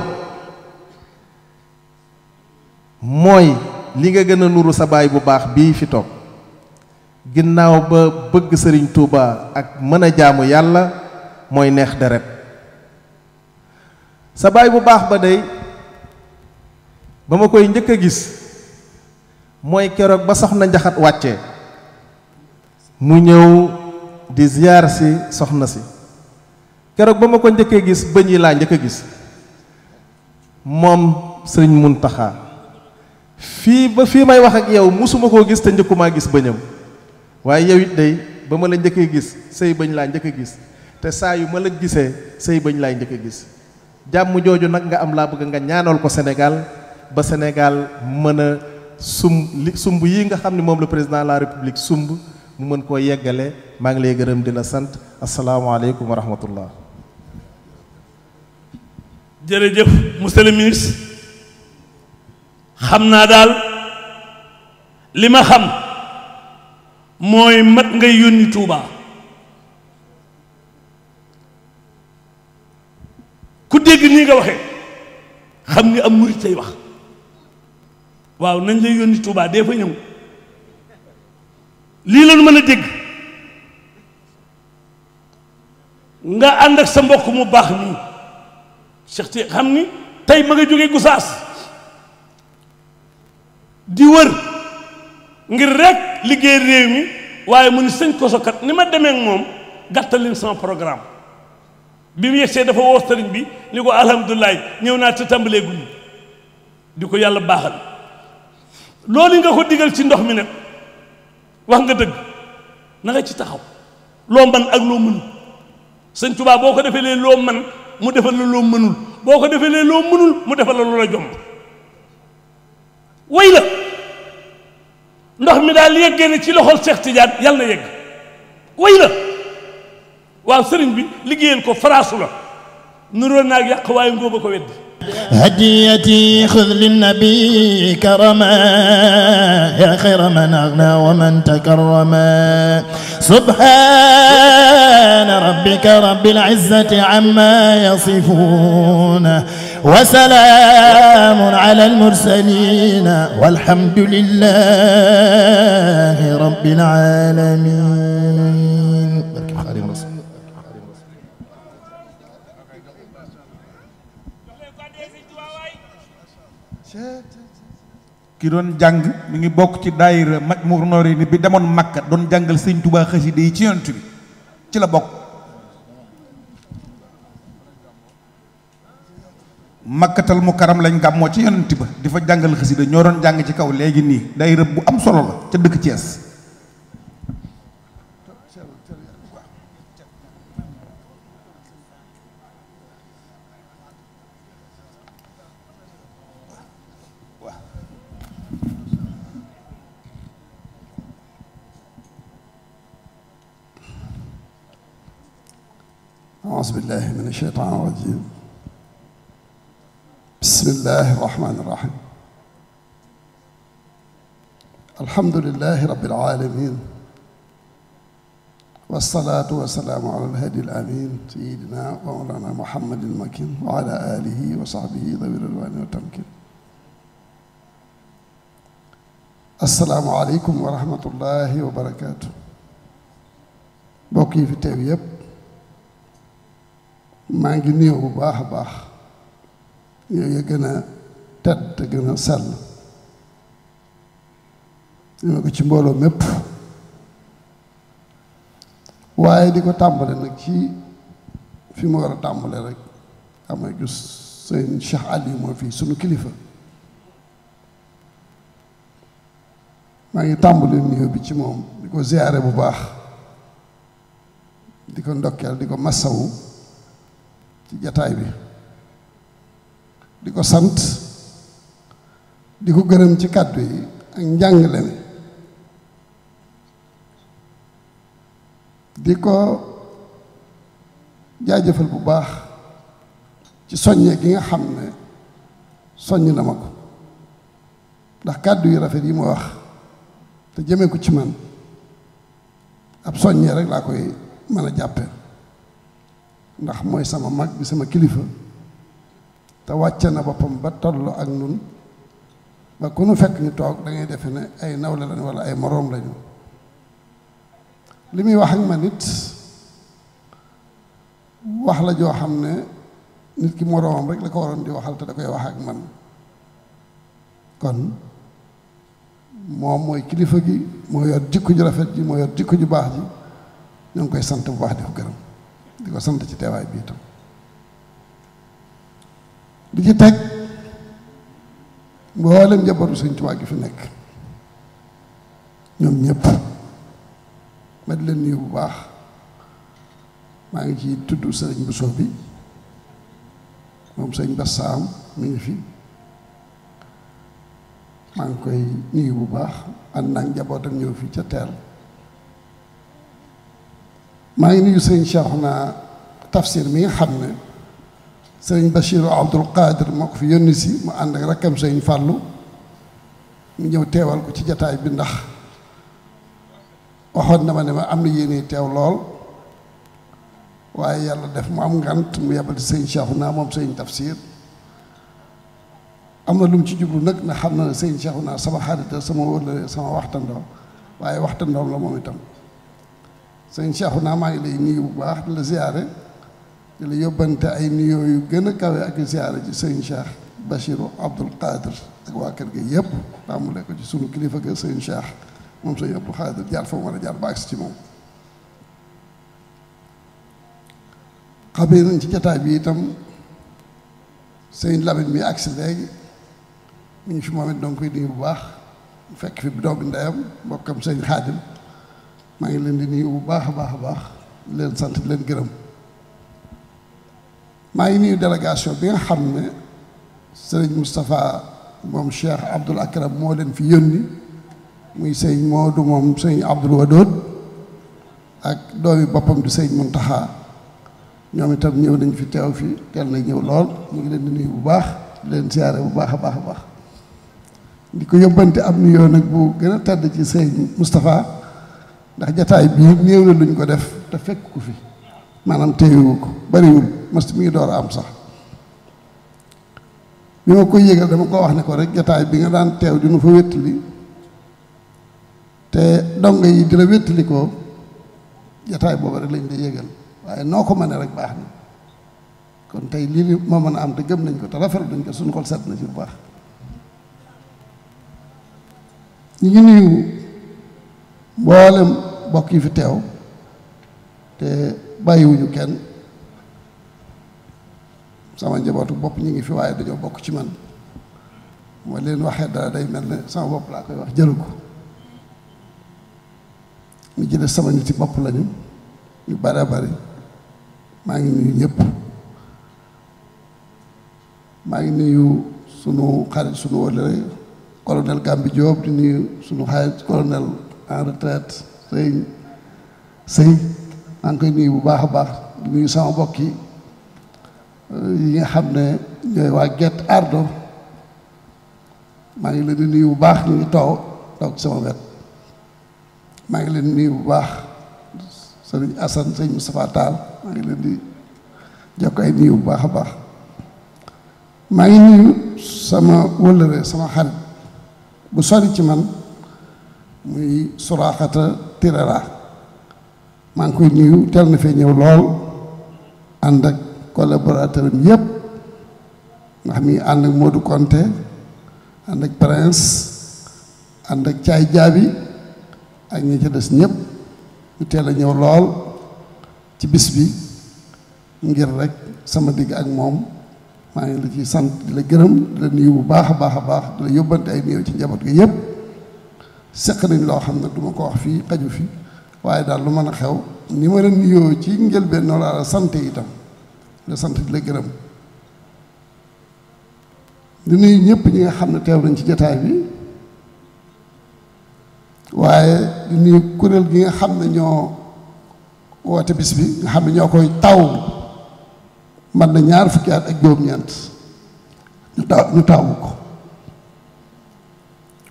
Speaker 3: mooy li nga gën a nuru sa baay bu baax bii fi toog ginnaaw ba bëgg sëriñ Touba ak mën a jaamu yàlla mooy neex deret sa baay bu baax ba dey ba ma koy njëkk a gis mooy keroog ba soxna Njaxat wàccee mu ñëw di ziyaar si soxna si keroog ba ma ko njëkkee gis bëñ yi laa njëkk a gis moom sëriñ Muntaxa fii ba fii may wax ak yow musuma koo gis te njëkkumaa gis bëñam waaye yow it day ba ma la njëkkee gis say bëñ laa njëkk a gis te saa yu ma la gisee say bëñ laay njëkk a gis jàmm jooju nag nga am laa bëgg nga ñaanal ko Sénégal ba Sénégal mën a sumb yi nga xam ne moom le président de la République sumb mu mën koo yeggale maa ngi lay gërëm di la sant asalaamaaleykum wa rahmatullah.
Speaker 1: jërëjëf monsieur le ministre xam naa daal li ma xam mooy mat ngay yónni Touba ku dégg nii nga waxee xam ni am murit tey wax waaw nañ lay yónni Touba dee fa ñëw lii la ñu mën a dégg nga ànd ak sa mbokk mu baax nii Cheikh Ti xam ni tey ma nga jógee Gosaas di wër ngir rek liggéey réew mi waaye mu ni sëñ Koso kat ni ma demee ak moom gàttal leen sama programme bi mu yegsee dafa woo sëriñ bi ni ko alhamdulilah ñëw naa te tàmbalee guñu di ko yàlla baaxal loolu nga ko digal ci ndox mi nag wax nga dëgg na nga ci taxaw loo man ak loo mënul sëñ Tuubaa boo ko defee lee loo man mu defal la loo mënul boo ko defee lee loo mënul mu defal la loola jomb way la ndox mi daal yeggee ne ci loxol Cheikh Tidiane yàlla na yegg way la waaw sëriñ bi liggéeyal ko faraasu la nuróo naag yàq waaye ngóoba ko weddi
Speaker 4: هديتي خذ للنبي كرما يا خير من أغنى ومن تكرما سبحان ربك رب العزة عما يصفون وسلام على المرسلين والحمد لله رب العالمين.
Speaker 5: ki doon jàng mi ngi bokk ci daayira Majmahun Nurayni bi demoon Makka doon jàngal sëñ Tuubaa xasida yi ci yonent bi ci la bokk. Makkatal Mukarram lañ gàmmoo ci yonent ba di fa jàngal xasida ñoo doon jàng ci kaw léegi nii daayira bu am solo la ca dëkk Thiès.
Speaker 6: أعوذ بالله من الشيطان الرجيم بسم الله الرحمن الرحيم الحمد لله رب العالمين والصلاة والسلام على الهادي الأمين سيدنا ومولانا محمد المكين وعلى آله وصحبه ذوي الرضوان والتمكين السلام عليكم ورحمة الله وبركاته بوكي في تيويب maa ngi nuyoo bu baax a baax yooyu gën a tedd te gën a sell ñu ko ci mbooloo mépp waaye di ko tàmbale nag ci fi mu war a tàmbale rek amay gis sëñ Cheikh Aliou moo fii sunu kilifa maa ngi tàmbale nuyoo bi ci moom di ko ziyaare bu baax di ko ndokkeel di ko massawu ci jataay bi di ko sant di ko gërëm ci kàddu yi ak njàngale mi di ko jaajëfal bu baax ci soññe gi nga xam ne soññ na ma ko ndax kàddu yi rafet yi mu wax te jëmee ko ci man ab soññee rek laa koy mën a jàppe ndax mooy sama mag bi sama kilifa te wàcce na boppam ba toll ak nun ba ku nu fekk ñu toog da ngay defe ne ay nawle lañu wala ay moroom lañu li muy wax ak ma nit wax la joo xam ne nit ki moroomam rek la ko waroon di waxal te da koy wax ak man kon moom mooy kilifa gi moo yor jikko ju rafet ji moo yor jikko ju baax ji ñoo ngi koy sant bu baax di ko gërëm di ko sant ci teewaay bi itam di ci teg mboolem njabootu Sëñ Tuubaa gi fi nekk ñoom ñëpp ma di leen nuyu bu baax maa ngi ci tudd sëriñ Bousso bi moom sëñ Bassaam mi ngi fi maa ngi koy nuyu bu baax ànd naa njabootam ñëw fi ca teel maa ngi nuyu sëriñ Cheikhouna Tafsir mi nga xam ne sëriñ Bachiru Abdul Qadir moo ko fi yónni si mu ànd ak rakkam sëriñ Fàllu mu ñëw teewal ko ci jataay bi ndax waxoon na ma ne ma am na yéene teew lool waaye yàlla def mu am ngant mu yebal ci sëriñ Cheikhouna moom sëriñ Tafsir am na lu mu ci jublu nag na xam na ne sëriñ Cheikhouna sama xarit sama wóllare sama waxtandoo waaye waxtandoom la moom itam sëriñ Cheikhouna maa ngi lay nuyu bu baax di la ziyaare di la yóbbante ay nuyoo yu gën a kawe ak ziyaare ci sëriñ Cheikh Bachiru Abdul Qadir ak waa kër gi yëpp tàmbale ko ci sunu kilifa ga sëriñ Cheikh moom sëriñ Abdul Qadir jaar fa mu war a jaar ba agsi ci moom xamee nañ ci jataay bi itam sëriñ Lamine mi agsi léegi mu ngi fi moom it donc koy nuyu bu baax fekk fi doomi ndeyam mbokkam sëriñ Xaadim maa ngi leen di nuyu bu baax a baax a baax di leen sant di leen gërëm. maa ngi nuyu délégation bi nga xam ne sëriñ Moustapha moom Cheikh Abdoul Akram moo leen fi yónni muy sëriñ Moodu moom sëriñ Abdoul Wadood ak doomi boppam di sëriñ Muntaxa ñoom itam ñëw nañ fi teew fi teel na ñëw lool ñu ngi leen di nuyu bu baax di leen siyaare bu baax a baax a baax di ko yóbbante am nuyoo nag bu gën a tedd ci sëriñ Moustapha ndax jataay bii néew na luñ ko def te fekk ko fi maanaam téyewu ko bariwul mas mi ngi door a am sax bi ma koy yëgal dama ko wax ne ko rek jataay bi nga daan teew di nu fa wéttali te dongo yi di la wéttali ko jataay boobu rek lañ lay yëgal waaye noo ko mënee rek baax na kon tey lii moo mën a am te gëm nañ ko te rafetlu nañ ko suñu xol set na ci bu baax. ñu ngi nuyu mboolem mbokk yi fi teew te bàyyiwuñu kenn sama njabootu bopp ñu ngi fi waaye dañoo bokk ci man moo leen waxee dara day mel ne sama bopp laa koy wax jëlu ko ñu jële sama nit yi bopp lañu ñu bare bari maa ngi nuyu ñëpp maa ngi nuyu sunu xarit sunu wëllëre colonel Gambi Diop di nuyu sunu xarit colonel en retraite sëy maa ngi koy nuyu bu baax a baax di nuyu sama mbokk yi nga xam ne ñooy waa Guet Ardo maa ngi leen di nuyu bu baax ñu ngi toog ci sama wet maa ngi leen di nuyu bu baax sëriñ Assane sëriñ Moustapha Tall maa ngi leen di jokk ay nuyu bu baax a baax maa ngi nuyu sama wëllëre sama xarit bu sori ci man muy Suraxata Tirera maa ngi koy nuyu teel na fee ñëw lool ànd ak collaborateur am yëpp nga xam ni ànd ak Modou Konté ànd ak Prince ànd ak Caay Jaabi ak ñi ca des ñëpp ñu teel a ñëw lool ci bis bi ngir rek sama digg ak moom maa ngi la ci sant di la gërëm di la nuyu bu baax a baax a baax di la yóbbante ay nuyu ci njaboot gi yëpp seq nañ loo xam ne du ma ko wax fii xaju fi waaye daal lu mën a xew ni ma la nuyoo ci njëlbeen noonu laa la sant itam la sant di la gërëm di nuyu ñëpp ñi nga xam ne teew nañ ci jataay bi waaye di nuyu kuréel gi nga xam ne ñoo woote bis bi nga xam ne ñoo koy taw man na 20 fukki at ak juróom-ñeent ñu taawu ko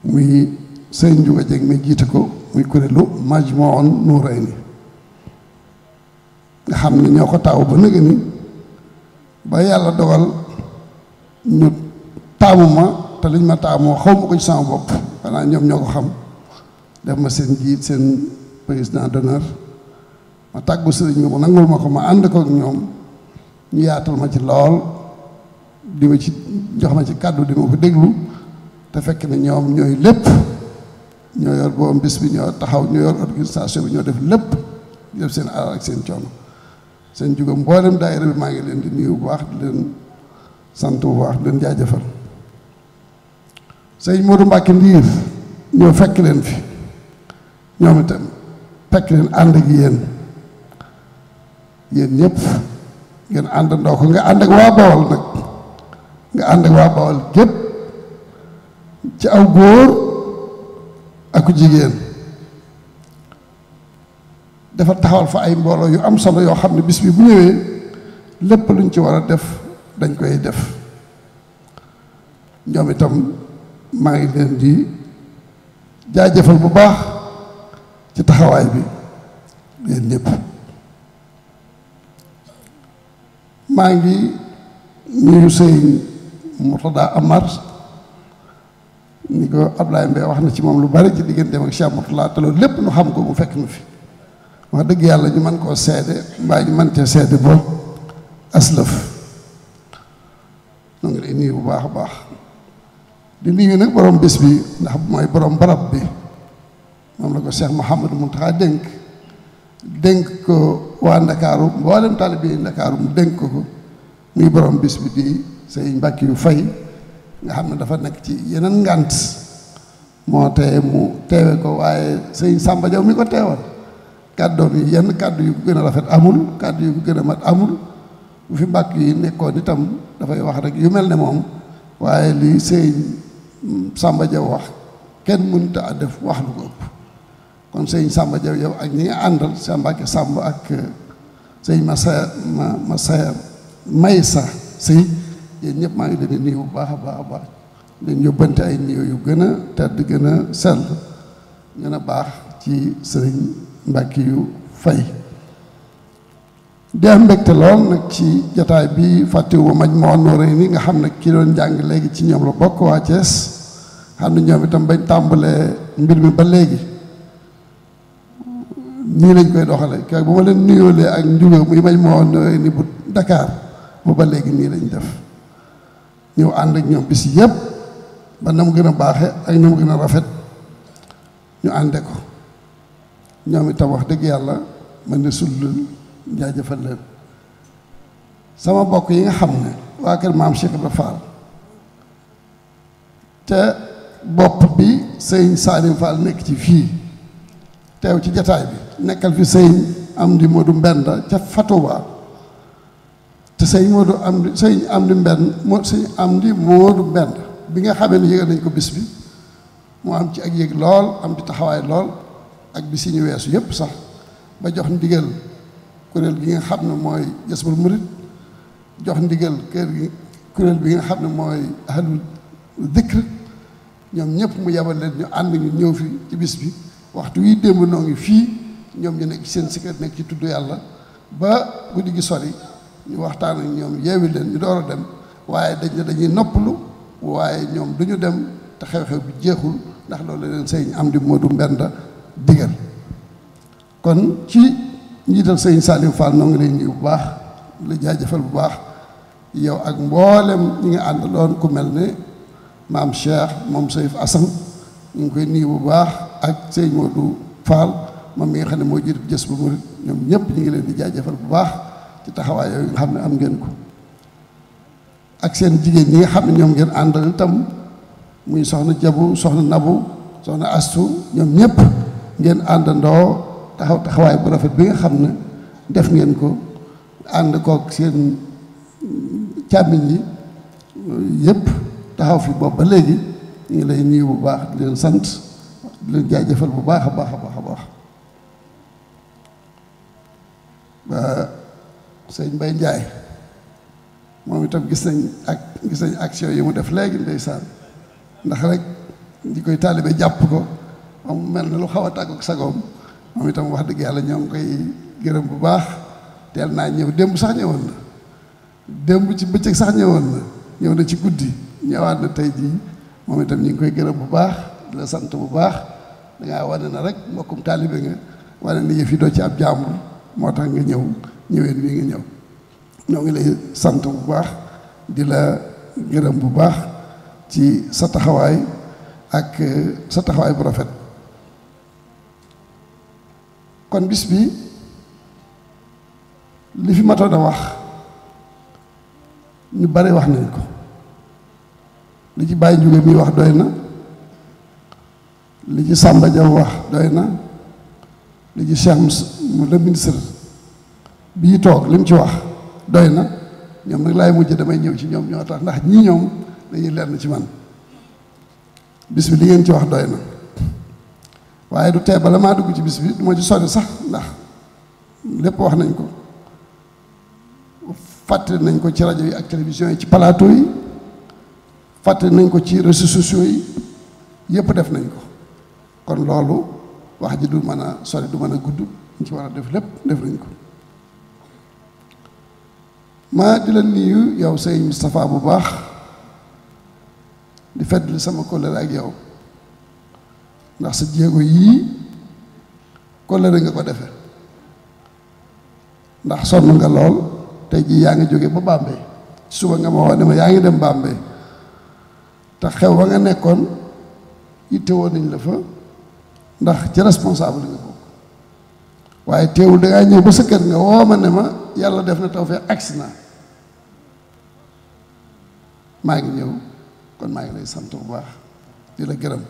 Speaker 6: muy sëñ Njuga Jeng mi jiite ko muy kuréelu Majmahun Nurayni nga xam ne ñoo ko taawu ba nëgë ni ba yàlla dogal ñu taamu ma te liñ ma taamoo xaw ma ko ci sama bopp xanaa ñoom ñoo ko xam def ma seen jiit seen président d'honneur ma tàggu sëriñ bi mu nangul ma ko ma ànd ko ak ñoom ñu yaatal ma ci lool di ma ci jox ma ci kàddu di ma ko déglu te fekk ne ñoom ñooy lépp ñoo yor boobu bis bi ñoo taxaw ñoo yor organisation bi ñoo def lépp ñu def seen alal ak seen coono seen juga mboolem daayira bi maa ngi leen di nuyu bu baax di leen sant bu baax di leen jaajëfal sëñ Modou Mbacke Ndiir ñoo fekk leen fi ñoom itam fekk leen ànd ak yéen ñëpp ngeen àndandoo ko nga ànd ak waa Bawol nag nga ànd ak waa Bawol gépp ci aw góor ak ku jigéen dafa taxawal fa ay mbooloo yu am solo yoo xam ne bis bi bu ñëwee lépp luñ ci war a def dañ koy def ñoom itam maa ngi leen di jaajëfal bu baax ci taxawaay bi yéen ñëpp maa ngi nuyu sëñ Murtada Amar ni ko Ablaye Mbaye wax na ci moom lu bari ci digganteem ak Cheikh Murtada te loolu lépp nu xam ko mu fekk nu fi wax dëgg yàlla ñu mën koo seede mbaa ñu mën cee seede boobu aslëf ñoo ngi lay nuyu bu baax a baax di nuyu nag borom bés bi ndax mooy borom barab bi moom la ko Cheikh Mouhamadou Mountakha dénk ko waa Ndakaaru mboolem taalibe yi Ndakaaru mu dénk ko muy borom bis bi di sëñ Mbàkke yu fay nga xam ne dafa nekk ci yeneen ngànt moo tee mu teewe ko waaye sëñ Samba Jaw mi ko teewal kàddoom yi yenn kàddu yu ko gën a rafet amul kàddu yu ko gën a mat amul bu fi mbàkk yi nekkoon itam dafay wax rek yu mel ne moom waaye li sëñ Samba Diaw wax kenn mënut a def wax lu ko ëpp kon sëñ Samba Diaw yow ak ñi nga àndal sa Mbàkke Sàmb ak sëñ Masaya Maysa sëy yéen ñëpp maa ngi leen di nuyu bu baax a baax a baax leen yóbbante ay nuyu yu gën a tedd gën a sell gën a baax ci sëriñ Mbàkke yu Fay di am mbégte lool nag ci jataay bi fàttewu Majmahun Nurayni nga xam ne ki doon jàng léegi ci ñoom la bokk waa Thiès xam ne ñoom itam bañ tàmbalee mbir mi ba léegi nii lañ koy doxale kay bu ma leen nuyoolee ak njuga muy Majmahun Nurayni bu Dakar bu ba léegi nii lañ def ñëw ànd ak ñoom bis yëpp ba na mu gën a baaxe ak na mu gën a rafet ñu ànde ko ñoom itam wax dëgg yàlla mën na sullul jaajëfal leen sama bokk yi nga xam ne waa kër maam Cheikh Ibra Fall te bopp bi sëñ Salim Fall nekk ci fii teew ci jataay bi nekkal fi sëñ Amdi Modou Mbenda ca Fatouba te sëñ Amdi Modou Mbenda bi nga xamee ne yëgal nañ ko bis bi mu am ci ak yëg lool am ci taxawaay lool ak bis yi ñu weesu yépp sax ba jox ndigal kuréel gi nga xam ne mooy Jazbul Murid jox ndigal kuréel bi nga xam ne mooy ahlul dikr ñoom ñëpp mu yabal leen ñu ànd ñu ñëw fi ci bis bi waxtu wi démb noo ngi fii ñoom ñu nekk ci seen sikkat nekk ci tudd yàlla ba guddi gi sori ñu waxtaan ak ñoom yeewi leen ñu door a dem waaye dañuy noppalu waaye ñoom du ñu dem te xew-xew bi jeexul ndax loolu leen sëñ Amdi Modou Mbenda digal kon ci njiital sëñ Salim Fall noo ngi lay nuyu bu baax la jaajëfal bu baax yow ak mboolem ñi nga àndaloon ku mel ne maam Cheikh moom Seyf Assane ñu ngi koy nuyu bu baax ak sëñ Modou Fall moom mi nga xam ne moo jiitu Jazbul Murid ñoom ñëpp ñu ngi leen di jaajëfal bu baax ci taxawaay yooyu nga xam ne am ngeen ko ak seen jigéen ñi nga xam ne ñoom ngeen àndal itam muy soxna Jabu soxna Nabu soxna Astu ñoom ñëpp ngeen àndandoo taxawaay bu rafet bi nga xam ne def ngeen ko ànd kook seen càmmiñ yi yëpp taxaw fi boobu ba léegi ñu ngi lay nuyu bu baax di leen sant di leen jaajëfal bu baax a baax a baax a baax ba sëñ Mbay Njaay moom itam gis nañ action yi mu def léegi ndeysaan ndax rek di koy taalibe jàpp ko moom mel na lu xaw a tàggu sagoom moom itam wax dëgg yàlla ñoo ngi koy gërëm bu baax teel naa ñëw démb sax ñëwoon na démb ci bëccëg sax ñëwoon na ñëw na ci guddi ñëwaat na tey jii moom itam ñu ngi koy gërëm bu baax di la sant bu baax dangaa wane na rek mbokkum taalibe nga wane na yëf yi doo ci ab jàmbur moo tax nga ñëween bii nga ñëw ñoo ngi lay sant bu baax di la gërëm bu baax ci sa taxawaay ak sa taxawaay bu rafet kon bis bi li fi matoon a wax ñu bari wax nañ ko li ci Baye Njuge mi wax doy na li ci Samba Diaw wax doy na li ci Cheikh le ministre bii toog li mu ci wax doy na ñoom nag laay mujj damay ñëw ci ñoom ñoo tax ndax ñii ñoom dañuy lenn ci man bis bi li ngeen ci wax doy na waaye du tee bala maa dugg ci bis bi du ma ci sori sax ndax lépp wax nañ ko fàttali nañ ko ci rajo yi ak télévision yi ci plateau yi fàttali nañ ko ci réseaux sociaux yi yëpp def nañ ko kon loolu wax ji du mën a sori du mën a gudd ñu ci war a def lépp def nañ ko ma di la nuyu yow sëñ Moustapha bu baax di feddali sama kóllëre ak yow ndax sa jéego yii kóllëre nga ko defe ndax sonn nga lool tey jii yaa ngi jóge ba Bambey suba nga ma wax ne ma yaa ngi dem Bambey te xew ba nga nekkoon yitte woon nañ la fa ndax ci responsable nga bokk waaye teewul dangaa ñëw ba sa kër nga woo ma ne ma yàlla def na taw fee agsi naa maa ngi ñëw kon maa ngi lay sant bu baax di la gërëm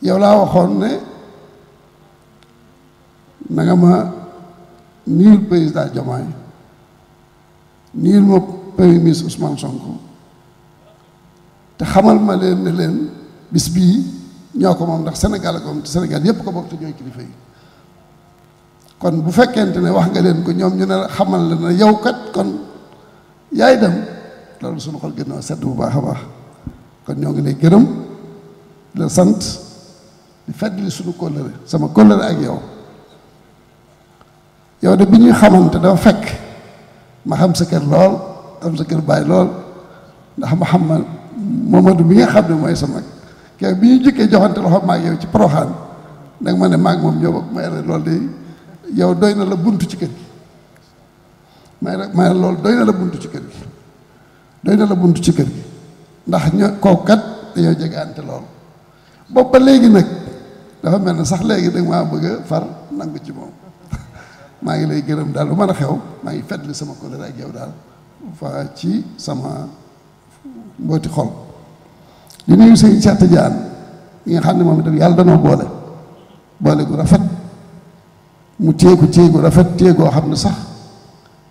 Speaker 6: yow laa waxoon ne na nga ma nuyul président Diomaye nuyul ma premier ministre Ousmane Sonko te xamal ma leen ne leen bis bii ñoo ko moom ndax Sénégal ko moom te Sénégal yépp ko bokk te ñooy kilifa yi kon bu fekkente ne wax nga leen ko ñoom ñu ne xamal la ne yow kat kon yaay dem loolu suñu xol gën a sedd bu baax a baax kon ñoo ngi lay gërëm di la sant di feddali suñu kóllëre sama kóllëre ak yow de bi ñuy xamante dafa fekk ma xam sa kër lool xam sa kër baay lool ndax ma xam ma Momadou bi nga xam ne mooy sa mag kii bi ñu jëkkee joxante loxo maag yow ci Poroxaan danga ma ne maag moom ñoo bokk may la loolu de yow doy na la buntu ci kër gi may loolu doy na la buntu ci kër gi doy na la buntu ci kër gi ndax ñoo kooku kat dañoo jegaante loolu boobu ba léegi nag dafa mel ne sax léegi danga maa bëgg a far nangu ci moom maa ngi lay gërëm daal lu mën a xew maa ngi fetli sama kóllëre ak yow daal fa ci sama mbooti xol di nuyu sëñ Cheikh Tidiane yi nga xam ne moom itam yàlla danoo boole gu rafet mu téye gu rafet téye goo xam ne sax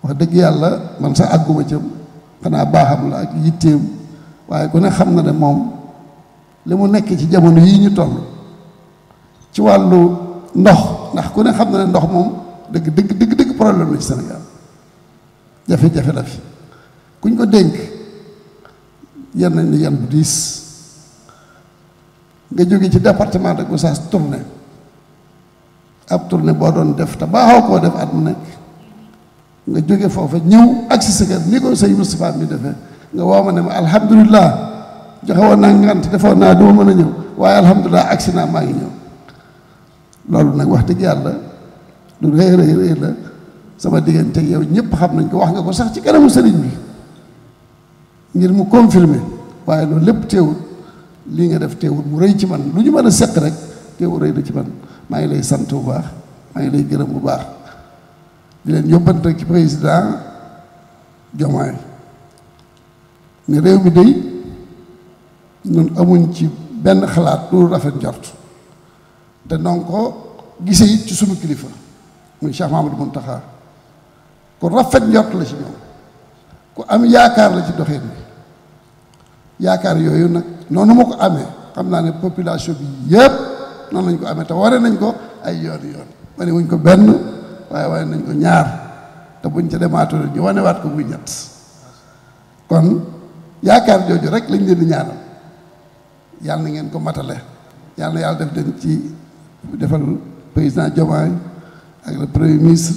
Speaker 6: wax dëgg yàlla man sax àgguma cam xanaa baaxam la ak yitteem waaye ku ne xam na ne moom li mu nekk ci jamono yii ñu toll ci wàllu ndox ndax ku ne xam na ne ndox moom dëgg problème la ci Sénégal jafe-jafe la fi kuñ ko dénk yan nañ ni yan bu diis nga jóge ci département de Gossas tournée ab tournée boo doon def te baaxoo koo def at mu nekk nga jóge foofa ñëw ak si sa kër ni ko sëñ Moustapha mi defee nga woo ma ne ma alhamdulilah joxe woon naa ngant defoon naa duma mën a ñëw waaye alhamdulilah agsi naa maa ngi ñëw loolu nag wax dëgg yàlla lu rëy la sama diggante yow ñëpp xam nañ ko wax nga ko sax ci kanamu sëriñ bi ngir mu confirmer waaye loolu lépp teewul lii nga def teewul mu rëy ci man lu ñu mën a seq rek teewul rëy na ci man maa ngi lay sant bu baax maa ngi lay gërëm bu baax di leen yóbbante ci président Diomaye ne réew mi day ñun amuñ ci benn xalaat lu rafet njort te noonu ko gisee it ci sunu kilifa muy Cheikh Mamadou Mountakha ku rafet njort la ci ñoom ku am yaakaar la ci doxin bi yaakaar yooyu nag noonu ma ko amee xam naa ne population bi yëpp noonu lañ ko amee te waree nañ ko ay yoon wane wuñ ko benn waaye wane nañ ko ñaar te buñ ca demaatoo ñu wanewaat ko muy ñett kon yaakaar jooju rek lañ leen di ñaanal yàlla na ngeen ko matale yàlla na yàlla def leen ci defal président Diomaye ak le premier ministre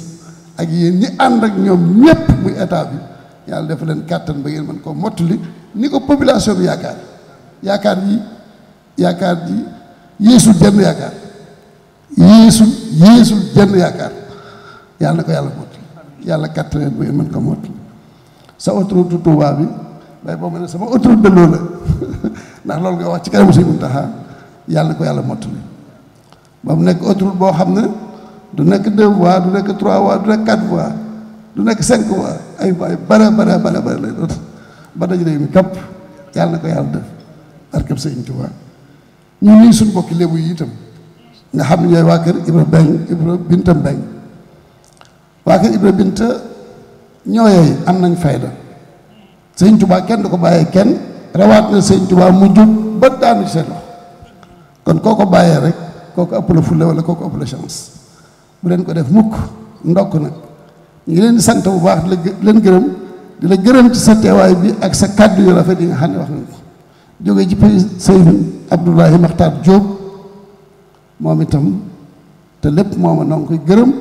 Speaker 6: ak yéen ñi ànd ak ñoom ñëpp muy état bi yàlla def leen kàttan ba ngeen mën koo mottali ni ko population bi yaakaar ji yéesul jenn yaakaar yéesul jenn yaakaar yàlla na ko yàlla mottali yàlla kàttan leen ba ngeen mën ko mottali sa autoroute Touba bi bay boo ma ne sama autoroute de l'eau la ndax loolu nga wax ci kanamu Sëñ Muntaxa yàlla na ko yàlla mottali ba mu nekk autoroute boo xam ne du nekk 2 voies du nekk 3 voies du nekk 4 voies du nekk 5 voies ay voies bare lay doon ba daj réew mi kapp yàlla na ko yàlla def barkeb Sëñ Tuubaa ñu nii suñu bokki lébu yi itam nga xam ne ñooy waa kër Ibra Binta Mbeng waa kër Ibra Binta ñooyee am nañ fayda Sëñ Tuubaa kenn du ko bàyyee kenn rawaat na Sëñ Tuubaa mu jub ba daanu ci seen loxo kon koo ko bàyyee rek kooku ëpp la fulla wala kooku ëpp la chance bu leen ko def mukk ndokk nag ñu ngi leen di sant bu baax di leen gërëm di la gërëm ci sa teewaay bi ak sa kàddu yu rafet yi nga xam ne wax nga ko jógee ci Sëriñ Abdoulaye Makhtar Diop moom itam te lépp mooma noo ngi koy gërëm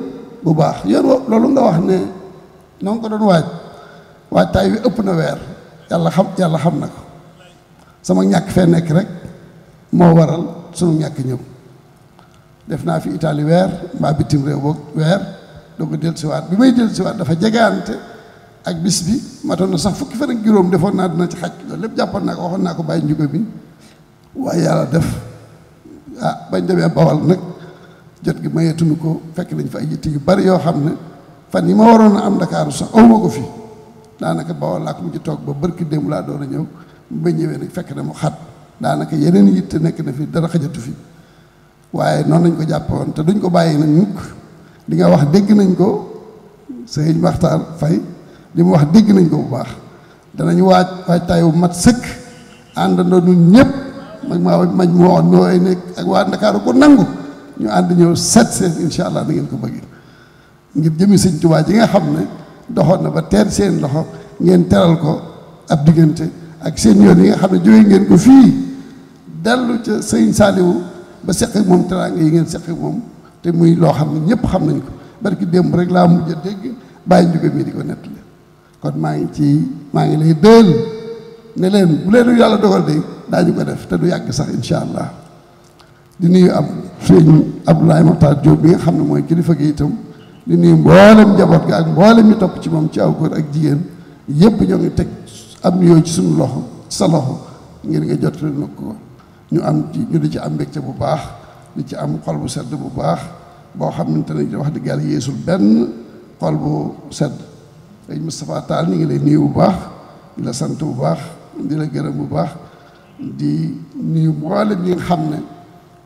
Speaker 6: bu baax yoon loolu nga wax ne noo ngi ko doon waajtaay wi ëpp na weer yàlla xam na ko sama ñàkk fee nekk rek moo waral sunu ñàkk ñëw def naa fi Italie weer mbaa bitim réew boog weer doo ko dellusiwaat bi may dellusiwaat dafa jegaante ak bis bi matoon na sax fukki fan ak juróom defoon naa dina ci xaj loolu lépp jàppoon naa ko waxoon naa ko bàyyi njugo bi waaye yàlla def bañ demee Bawal nag jot gi mayeetunu ko fekk nañ fa ay yitte yu bari yoo xam ne fan yi ma waroon a am Ndakaaru sax awma ko fi daanaka Bawal laa ko mujj toog ba bërki démb laa doon a ñëw ba ñëwee nag fekk na mu xat daanaka yeneen yitte nekk na fi dara xajatu fi waaye noonu lañ ko jàppe woon te duñ ko bàyyi nag mukk li nga wax dégg nañ ko sëñ Maxtaar Fay li mu wax dégg nañ ko bu baax danañ waajtaay wu mat sëkk àndandoo ñun ñëpp maj mu waxoon nooy nekk ak waa Ndakaaru ko nangu ñu ànd ñëw seet seen incha allah da ngeen ko bëgg ngir jëmi sëñ Tuubaa ji nga xam ne doxoon na ba teer seen loxo ngeen teral ko ab diggante ak seen yoon yi nga xam ne jógee ngeen ko fii dellu ca sëñ Saaliwu ba seq ak moom teraanga yi ngeen seq ak moom te muy loo xam ne ñëpp xam nañ ko barki démb rek laa mujj a dégg bàyyi njuge mii di ko nettali kon maa ngi lay dël ne leen bu leen yàlla dogal de daañu ko def te du yàgg sax incha allah di nuyu ab sëñ Abdoulaye Makhtar Diop bi nga xam ne mooy kilifa gi itam di nuyu mboolem njaboot gi ak mboolem ñu topp ci moom ci aw góor ak jigéen yëpp ñoo ngi teg am nuyoo ci suñu loxo ci sa loxo ngir nga jot na ko ñu di ci am mbégte bu baax di ci am xol bu sedd bu baax boo xamante ne wax dëgg yàlla yeesul benn xol bu sedd sëñ Moustapha Tall ñu ngi lay nuyu bu baax di la sant bu baax di la gërëm bu baax di nuyu mboolem ñi nga xam ne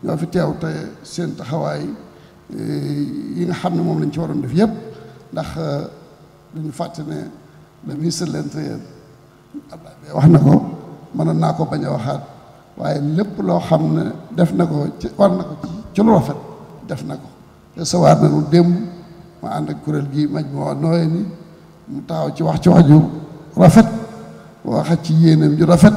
Speaker 6: ñoo fi teew te seen taxawaay yi nga xam ne moom lañ ci waroon def yëpp ndax dañu fàtte ne le ministre de l'Intérieur wax na ko mënoon naa ko bañ a waxaat waaye lépp loo xam ne def na ko ci war na ko ci lu rafet def na ko recevoir na lu démb ma ànd ak kuréel gi maj moo nooye ni mu taxaw ci wax ju rafet waxa ci yéenam ju rafet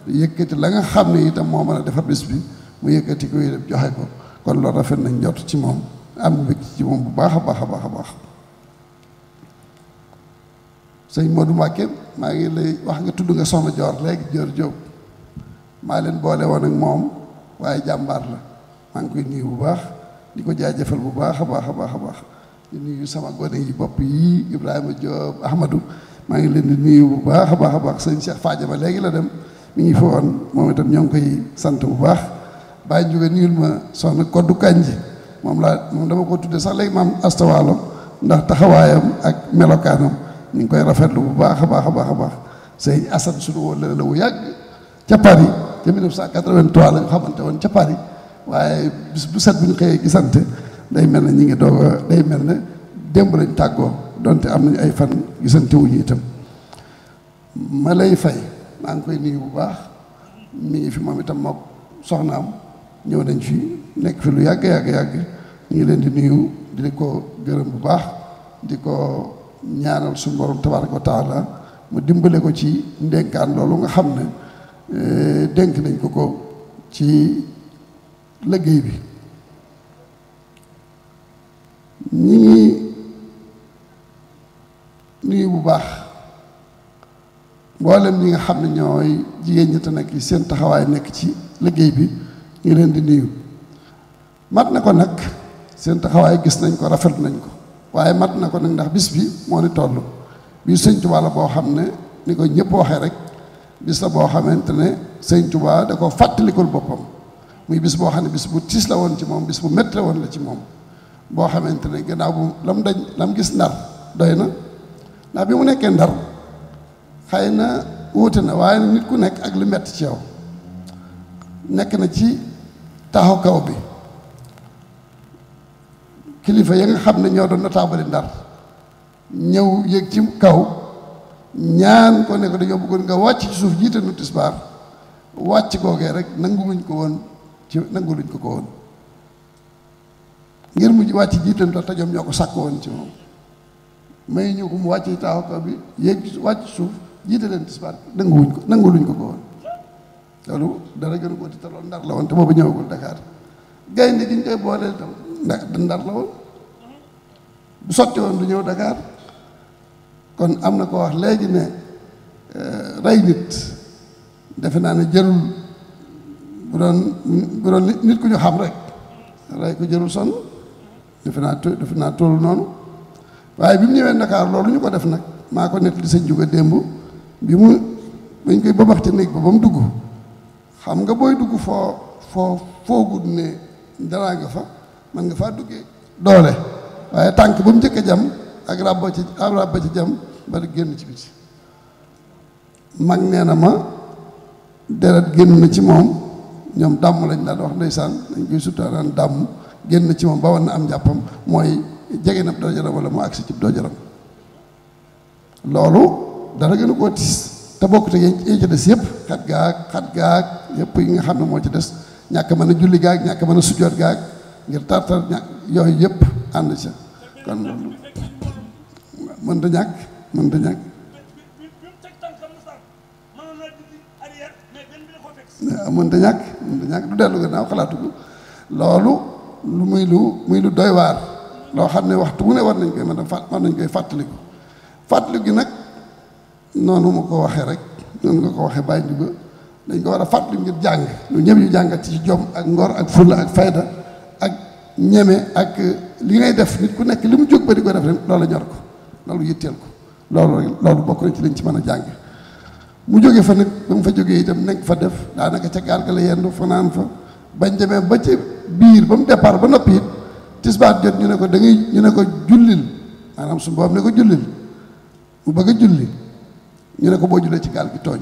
Speaker 6: yëkkati la nga xam ne itam moo mën a defar bis bi mu yëkkati ko yi joxe ko kon loolu rafet nañ jot ci moom am mbég ci moom bu baax a baax a baax a baax sëñ Modou Mbacké maa ngi lay wax nga tudd nga soxna Joor léegi Joor Jóob maa leen boole woon ak moom waaye jàmbaar la maa ngi koy nuyu bu baax di ko jaajëfal bu baax a baax a baax a baax di nuyu sama gone yi bopp yi Ibrahima Diop Ahmadou maa ngi leen di nuyu bu baax a baax a baax sëñ Cheikh Fadiama léegi la dem mi ngi fa woon moom itam ñoo ngi koy sant bu baax bàyyi jóge nuyul ma soxna Koddu Kanji moom dama ko tudde sax léegi maam astawaalo ndax taxawaayam ak melokaanam ñu ngi koy rafetlu bu baax a baax a baax a baax sëñ Assane suñu woon la wu yàgg ca Paris ca 1983 la ñu xamante woon ca Paris waaye bis bu set bu ñu xëyee gisante day mel ne ñi ngi doog a day mel ne démb lañ tàggoo donte am nañu ay fan gisante wuñu itam ma lay fay maa ngi koy nuyu bu baax mi ngi fi moom itam mook soxnaam ñëw nañ fi nekk fi lu yàgg ñu ngi leen di nuyu di ko gërëm bu baax di ko ñaanal suñu borom tabaaraka wa taala mu dimbale ko ci ndénkaan loolu nga xam ne dénk nañ ko ci liggéey bi ñi ngi nuyu bu baax mboolem ñi nga xam ne ñooy jigéen ñi te nekk seen taxawaay nekk ci liggéey bi ñu leen di nuyu mat na ko nag seen taxawaay gis nañ ko rafet nañ ko waaye mat na ko nag ndax bis bi moo ni toll bii Sëñ Tuubaa la boo xam ne ni ko ñëpp waxee rek bis la boo xamante ne Sëñ Tuubaa da ko fàttalikul boppam muy bis boo xam ne bis bu tiis la woon ci moom bis bu métti la woon la ci moom boo xamante ne gannaaw bu lam gis ndar doy na ndax bi mu nekkee ndar xëy na wuute na waaye nit ku nekk ak lu metti ci yow nekk na ci taxaw kaw bi kilifa ya nga xam ne ñoo doon notable ndar ñëw yéeg ci kaw ñaan ko ne ko dañoo bëggoon nga wàcc ci suuf jiite nu tisbaar wàcc googee rek nanguluñ ko woon ngir mu wàcc jiite nu te ñoom ñoo ko sàkk woon ci moom may ñu ko mu wàcc ci taxaw kaw bi yéeg wàcc suuf jiite leen tisbaar nanguluñ ko woon loolu dara gënu ko te loolu ndar la woon te boobu ñëwagul Dakar gaynde gi ñu koy booleel tam ndar la woon bu sotti woon du ñëw Dakar kon am na ko wax léegi ne rey nit defe naa ne jërul bu doon nit ku ñu xam rek rey ko jërul sonn defe naa toll noonu waaye bi mu ñëwee Dakar loolu ñu ko def nag maa ko nett li sëñ juga démb bañ koy babax ca néeg ba mu dugg xam nga booy dugg foogut ne dara nga fa man nga faa duggee doole waaye tànk ba mu njëkk a jam ak rabba ci jam ba génn ci biti mag nee na ma deret génn na ci moom ñoom dàmm lañ daan wax ndeysaan dañ koy suttaa daan dàmm génn na ci moom ba war na am njàppam mooy jege na doojaram wala mu agsi ci doojaram loolu dara gënu koo tiis te bokk te yi ci des yëpp xat gaag yëpp yi nga xam ne moo ci des ñàkk mën a julli gaag ñàkk mën a sujjoot gaag ngir tartar yooyu yëpp ànd ca kon loolu mënta ñàkk mënta ñàkk du dellu gannaaw xalaatu ko loolu lu muy lu doy waar loo xam ne waxtu wu ne war nañ koy fàttaliku fàttaliku gi nag noonu ma ko waxee rek noonu nga ko waxee bàyyi njuga dañ ko war a fàttaliku ngir jàng lu ñëpp yu jàngat ci jom ak ngor ak fulla ak fayda ak ñeme ak li ngay def nit ku nekk li mu jóg ba di ko def rek loolu ñor ko loolu yitteel ko loolu bokk na ci liñ ci mën a jàng mu jóge fa nag ba mu fa jógee itam nekk fa def daanaka ca gaal ga la yendu fanaan fa bañ demee ba ci biir ba mu départ ba noppi it tisbaat jot ñu ne ko ñu ne ko jullil maanaam su boobu ne ko jullil mu bëgg a julli ñu ne ko boo jullee ci gaal gi tooñ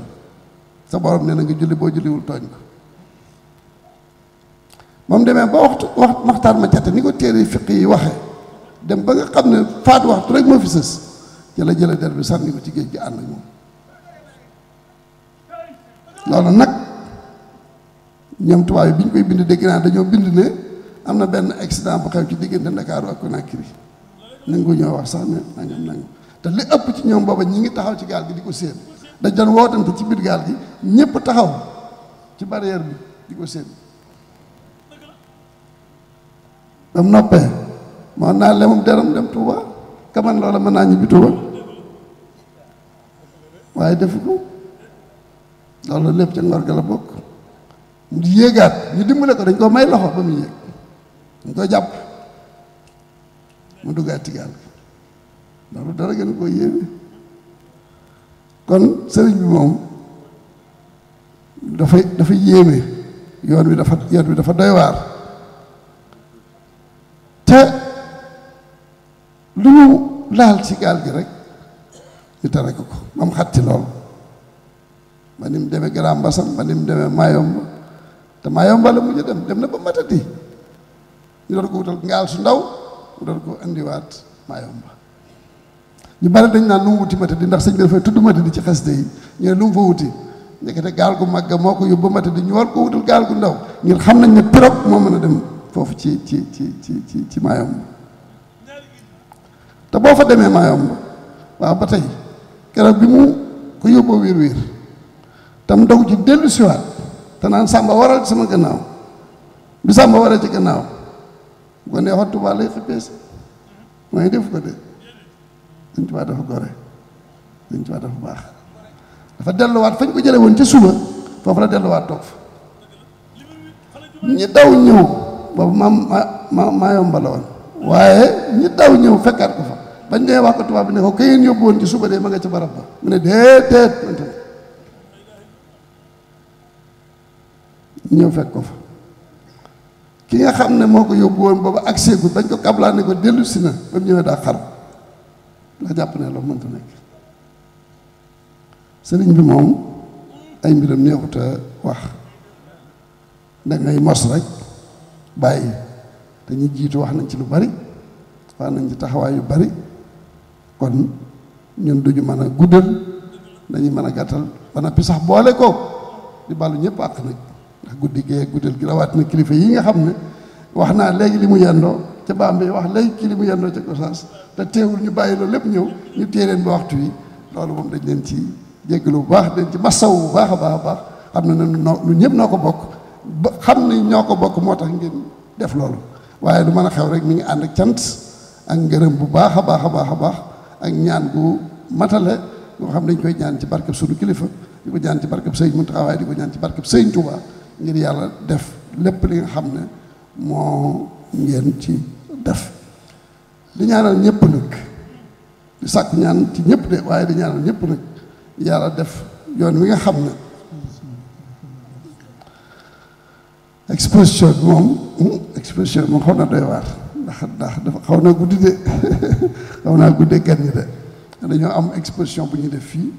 Speaker 6: sa borom nee na nga julli boo julliwul tooñ ko moom demee ba waxtu maxtaan ma cate ni ko téere fiq yi waxee dem ba nga xam ne faat waxtu rek moo fi sës jëla der bi sànni ko ci géej gi ànd ak moom loolu nag ñoom tubaab yi bi ñu koy bind dégg naa dañoo bind ne am na benn accident bu xew ci diggante Ndakaaru ak Conakry nangu ñoo wax sax ne nangam te li ëpp ci ñoom booba ñi ngi taxaw ci gaal gi di ko séen dañ doon wootante ci biir gaal gi ñëpp taxaw ci barrière bi di ko séen ba mu noppee moo naa lemum deram dem Touba kaman loola mën naa ñibbi Touba waaye defu ko loolu lépp ca ngor ga la bokk mu di yéegaat ñu dimbale ko dañ ko may loxo ba mu yéeg dañ ko jàpp mu duggaat ci gaal gi loolu dara gën koo yéeme kon sëriñ bi moom dafa yéeme yoon wi dafa doy waar te lu ñu laal ci gaal gi rek ñu tere ko ba mu xatti lool ba ni mu demee Grand Bassam ba ni mu demee Mayomba te Mayomba la mujj dem na ba Matadi ñu doon ko wutal ngaal su ndaw mu doon ko indiwaat Mayomba ñu bari dañ naan lu mu wuti Matadi ndax sëñ bi dafay tudd Matadi ci xasida yi ñu ne lu mu fa wuti ndekete gaal gu mag moo ko yóbbu Matadi ñu war ko wutal gaal gu ndaw ngir xam nañ ne pirogue moo mën a dem foofu ci Mayomba te boo fa demee Mayomba waaw ba tey keroog bi mu ko yóbboo wiir tam daw ci dellu siwaat te naan Samba waral ci sama gannaaw bi Samba waral ci gannaaw bu ko neexoon Tuubaa lay xippee si mooy def ko de Sëñ Tuubaa dafa gore Sëñ Tuubaa dafa baax dafa delluwaat fañ ko jële woon ca suba foofu la delluwaat toog fa ñi daw ñëw boobu maa yomba la woon waaye ñi daw ñëw fekkaat ko fa bañ dee wax ko tubaab bi ne ko ka ngeen yóbbu woon ci suba de ma nga ca barab ba mu ne déet ñëw fekk ko fa ki nga xam ne moo ko yóbbu woon booba ak seegul bañ ko kablaa ne ko dellu si na ba mu ñëwee daa xaru la jàpp ne loolu mënta nekk sëriñ bi moom ay mbiram neexut a wax dangay mos rek bàyyi te ñu jiitu wax nañ ci lu bari wax nañ ci taxawaay yu bari kon ñun duñu mën a guddal dañuy mën a gàttal ba noppi sax boole ko di bàllu ñëpp àq nag ndax guddi gee guddal gi rawaat na kilifa yi nga xam ne wax naa léegi li mu yendoo ca Bambey wax léegi ki li mu yendoo ca Gosaas te teewul ñu bàyyi loolu lépp ñëw ñu téye leen ba waxtu wi loolu moom dañ leen ci jéggalu bu baax dañ ci massaw bu baax a baax a baax xam ne ñu ñëpp noo ko bokk ba xam ne ñoo ko bokk moo tax ngeen def loolu waaye du mën a xew rek mi ngi ànd ak cant ak ngërëm bu baax a baax a baax a baax ak ñaan gu matale boo xam dañ koy ñaan ci barkeb sunu kilifa di ko ñaan ci barkeb sëñ Muntaxa waaye di ko ñaan ci barkeb sëñ Tuubaa ngir yàlla def lépp li nga xam ne moo ngeen ci def di ñaanal ñëpp nag di sàkku ñaan ci ñëpp de waaye di ñaanal ñëpp nag yàlla def yoon wi nga xam ne exposition bi moom xaw na doy waar ndax dafa xaw na guddi de xaw naa guddee gan ñi de dañoo am exposition bu ñuy def fii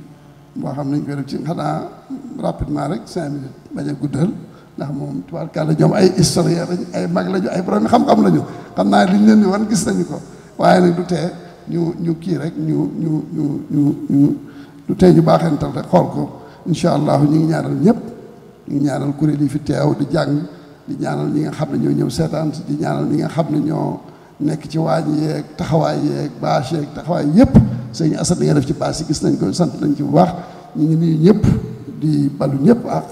Speaker 6: boo xam nañ koy def ci xanaa rapidement rek 5 minutes bañ a guddal ndax moom tubaarkàlla ñoom ay historien lañu ay mag lañu ay borom xam-xam lañu xam naa li ñu leen di wan gis nañu ko waaye nag du tee ñu kii rek ñu du tee ñu baaxental rek xool ko incha allah ñu ngi ñaanal ñëpp ñu ngi ñaanal kuréel yi fi teew di jàng di ñaanal ñi nga xam ne ñoo ñëw seetaan di ñaanal ñi nga xam ne ñoo nekk ci waañ yeeg taxawaay yeeg bâche yeeg taxawaay yëpp sëñ Assane li nga def ci bâche yi gis nañ ko sant nañ ci bu baax ñu ngi nuyu ñëpp di balu ñëpp ak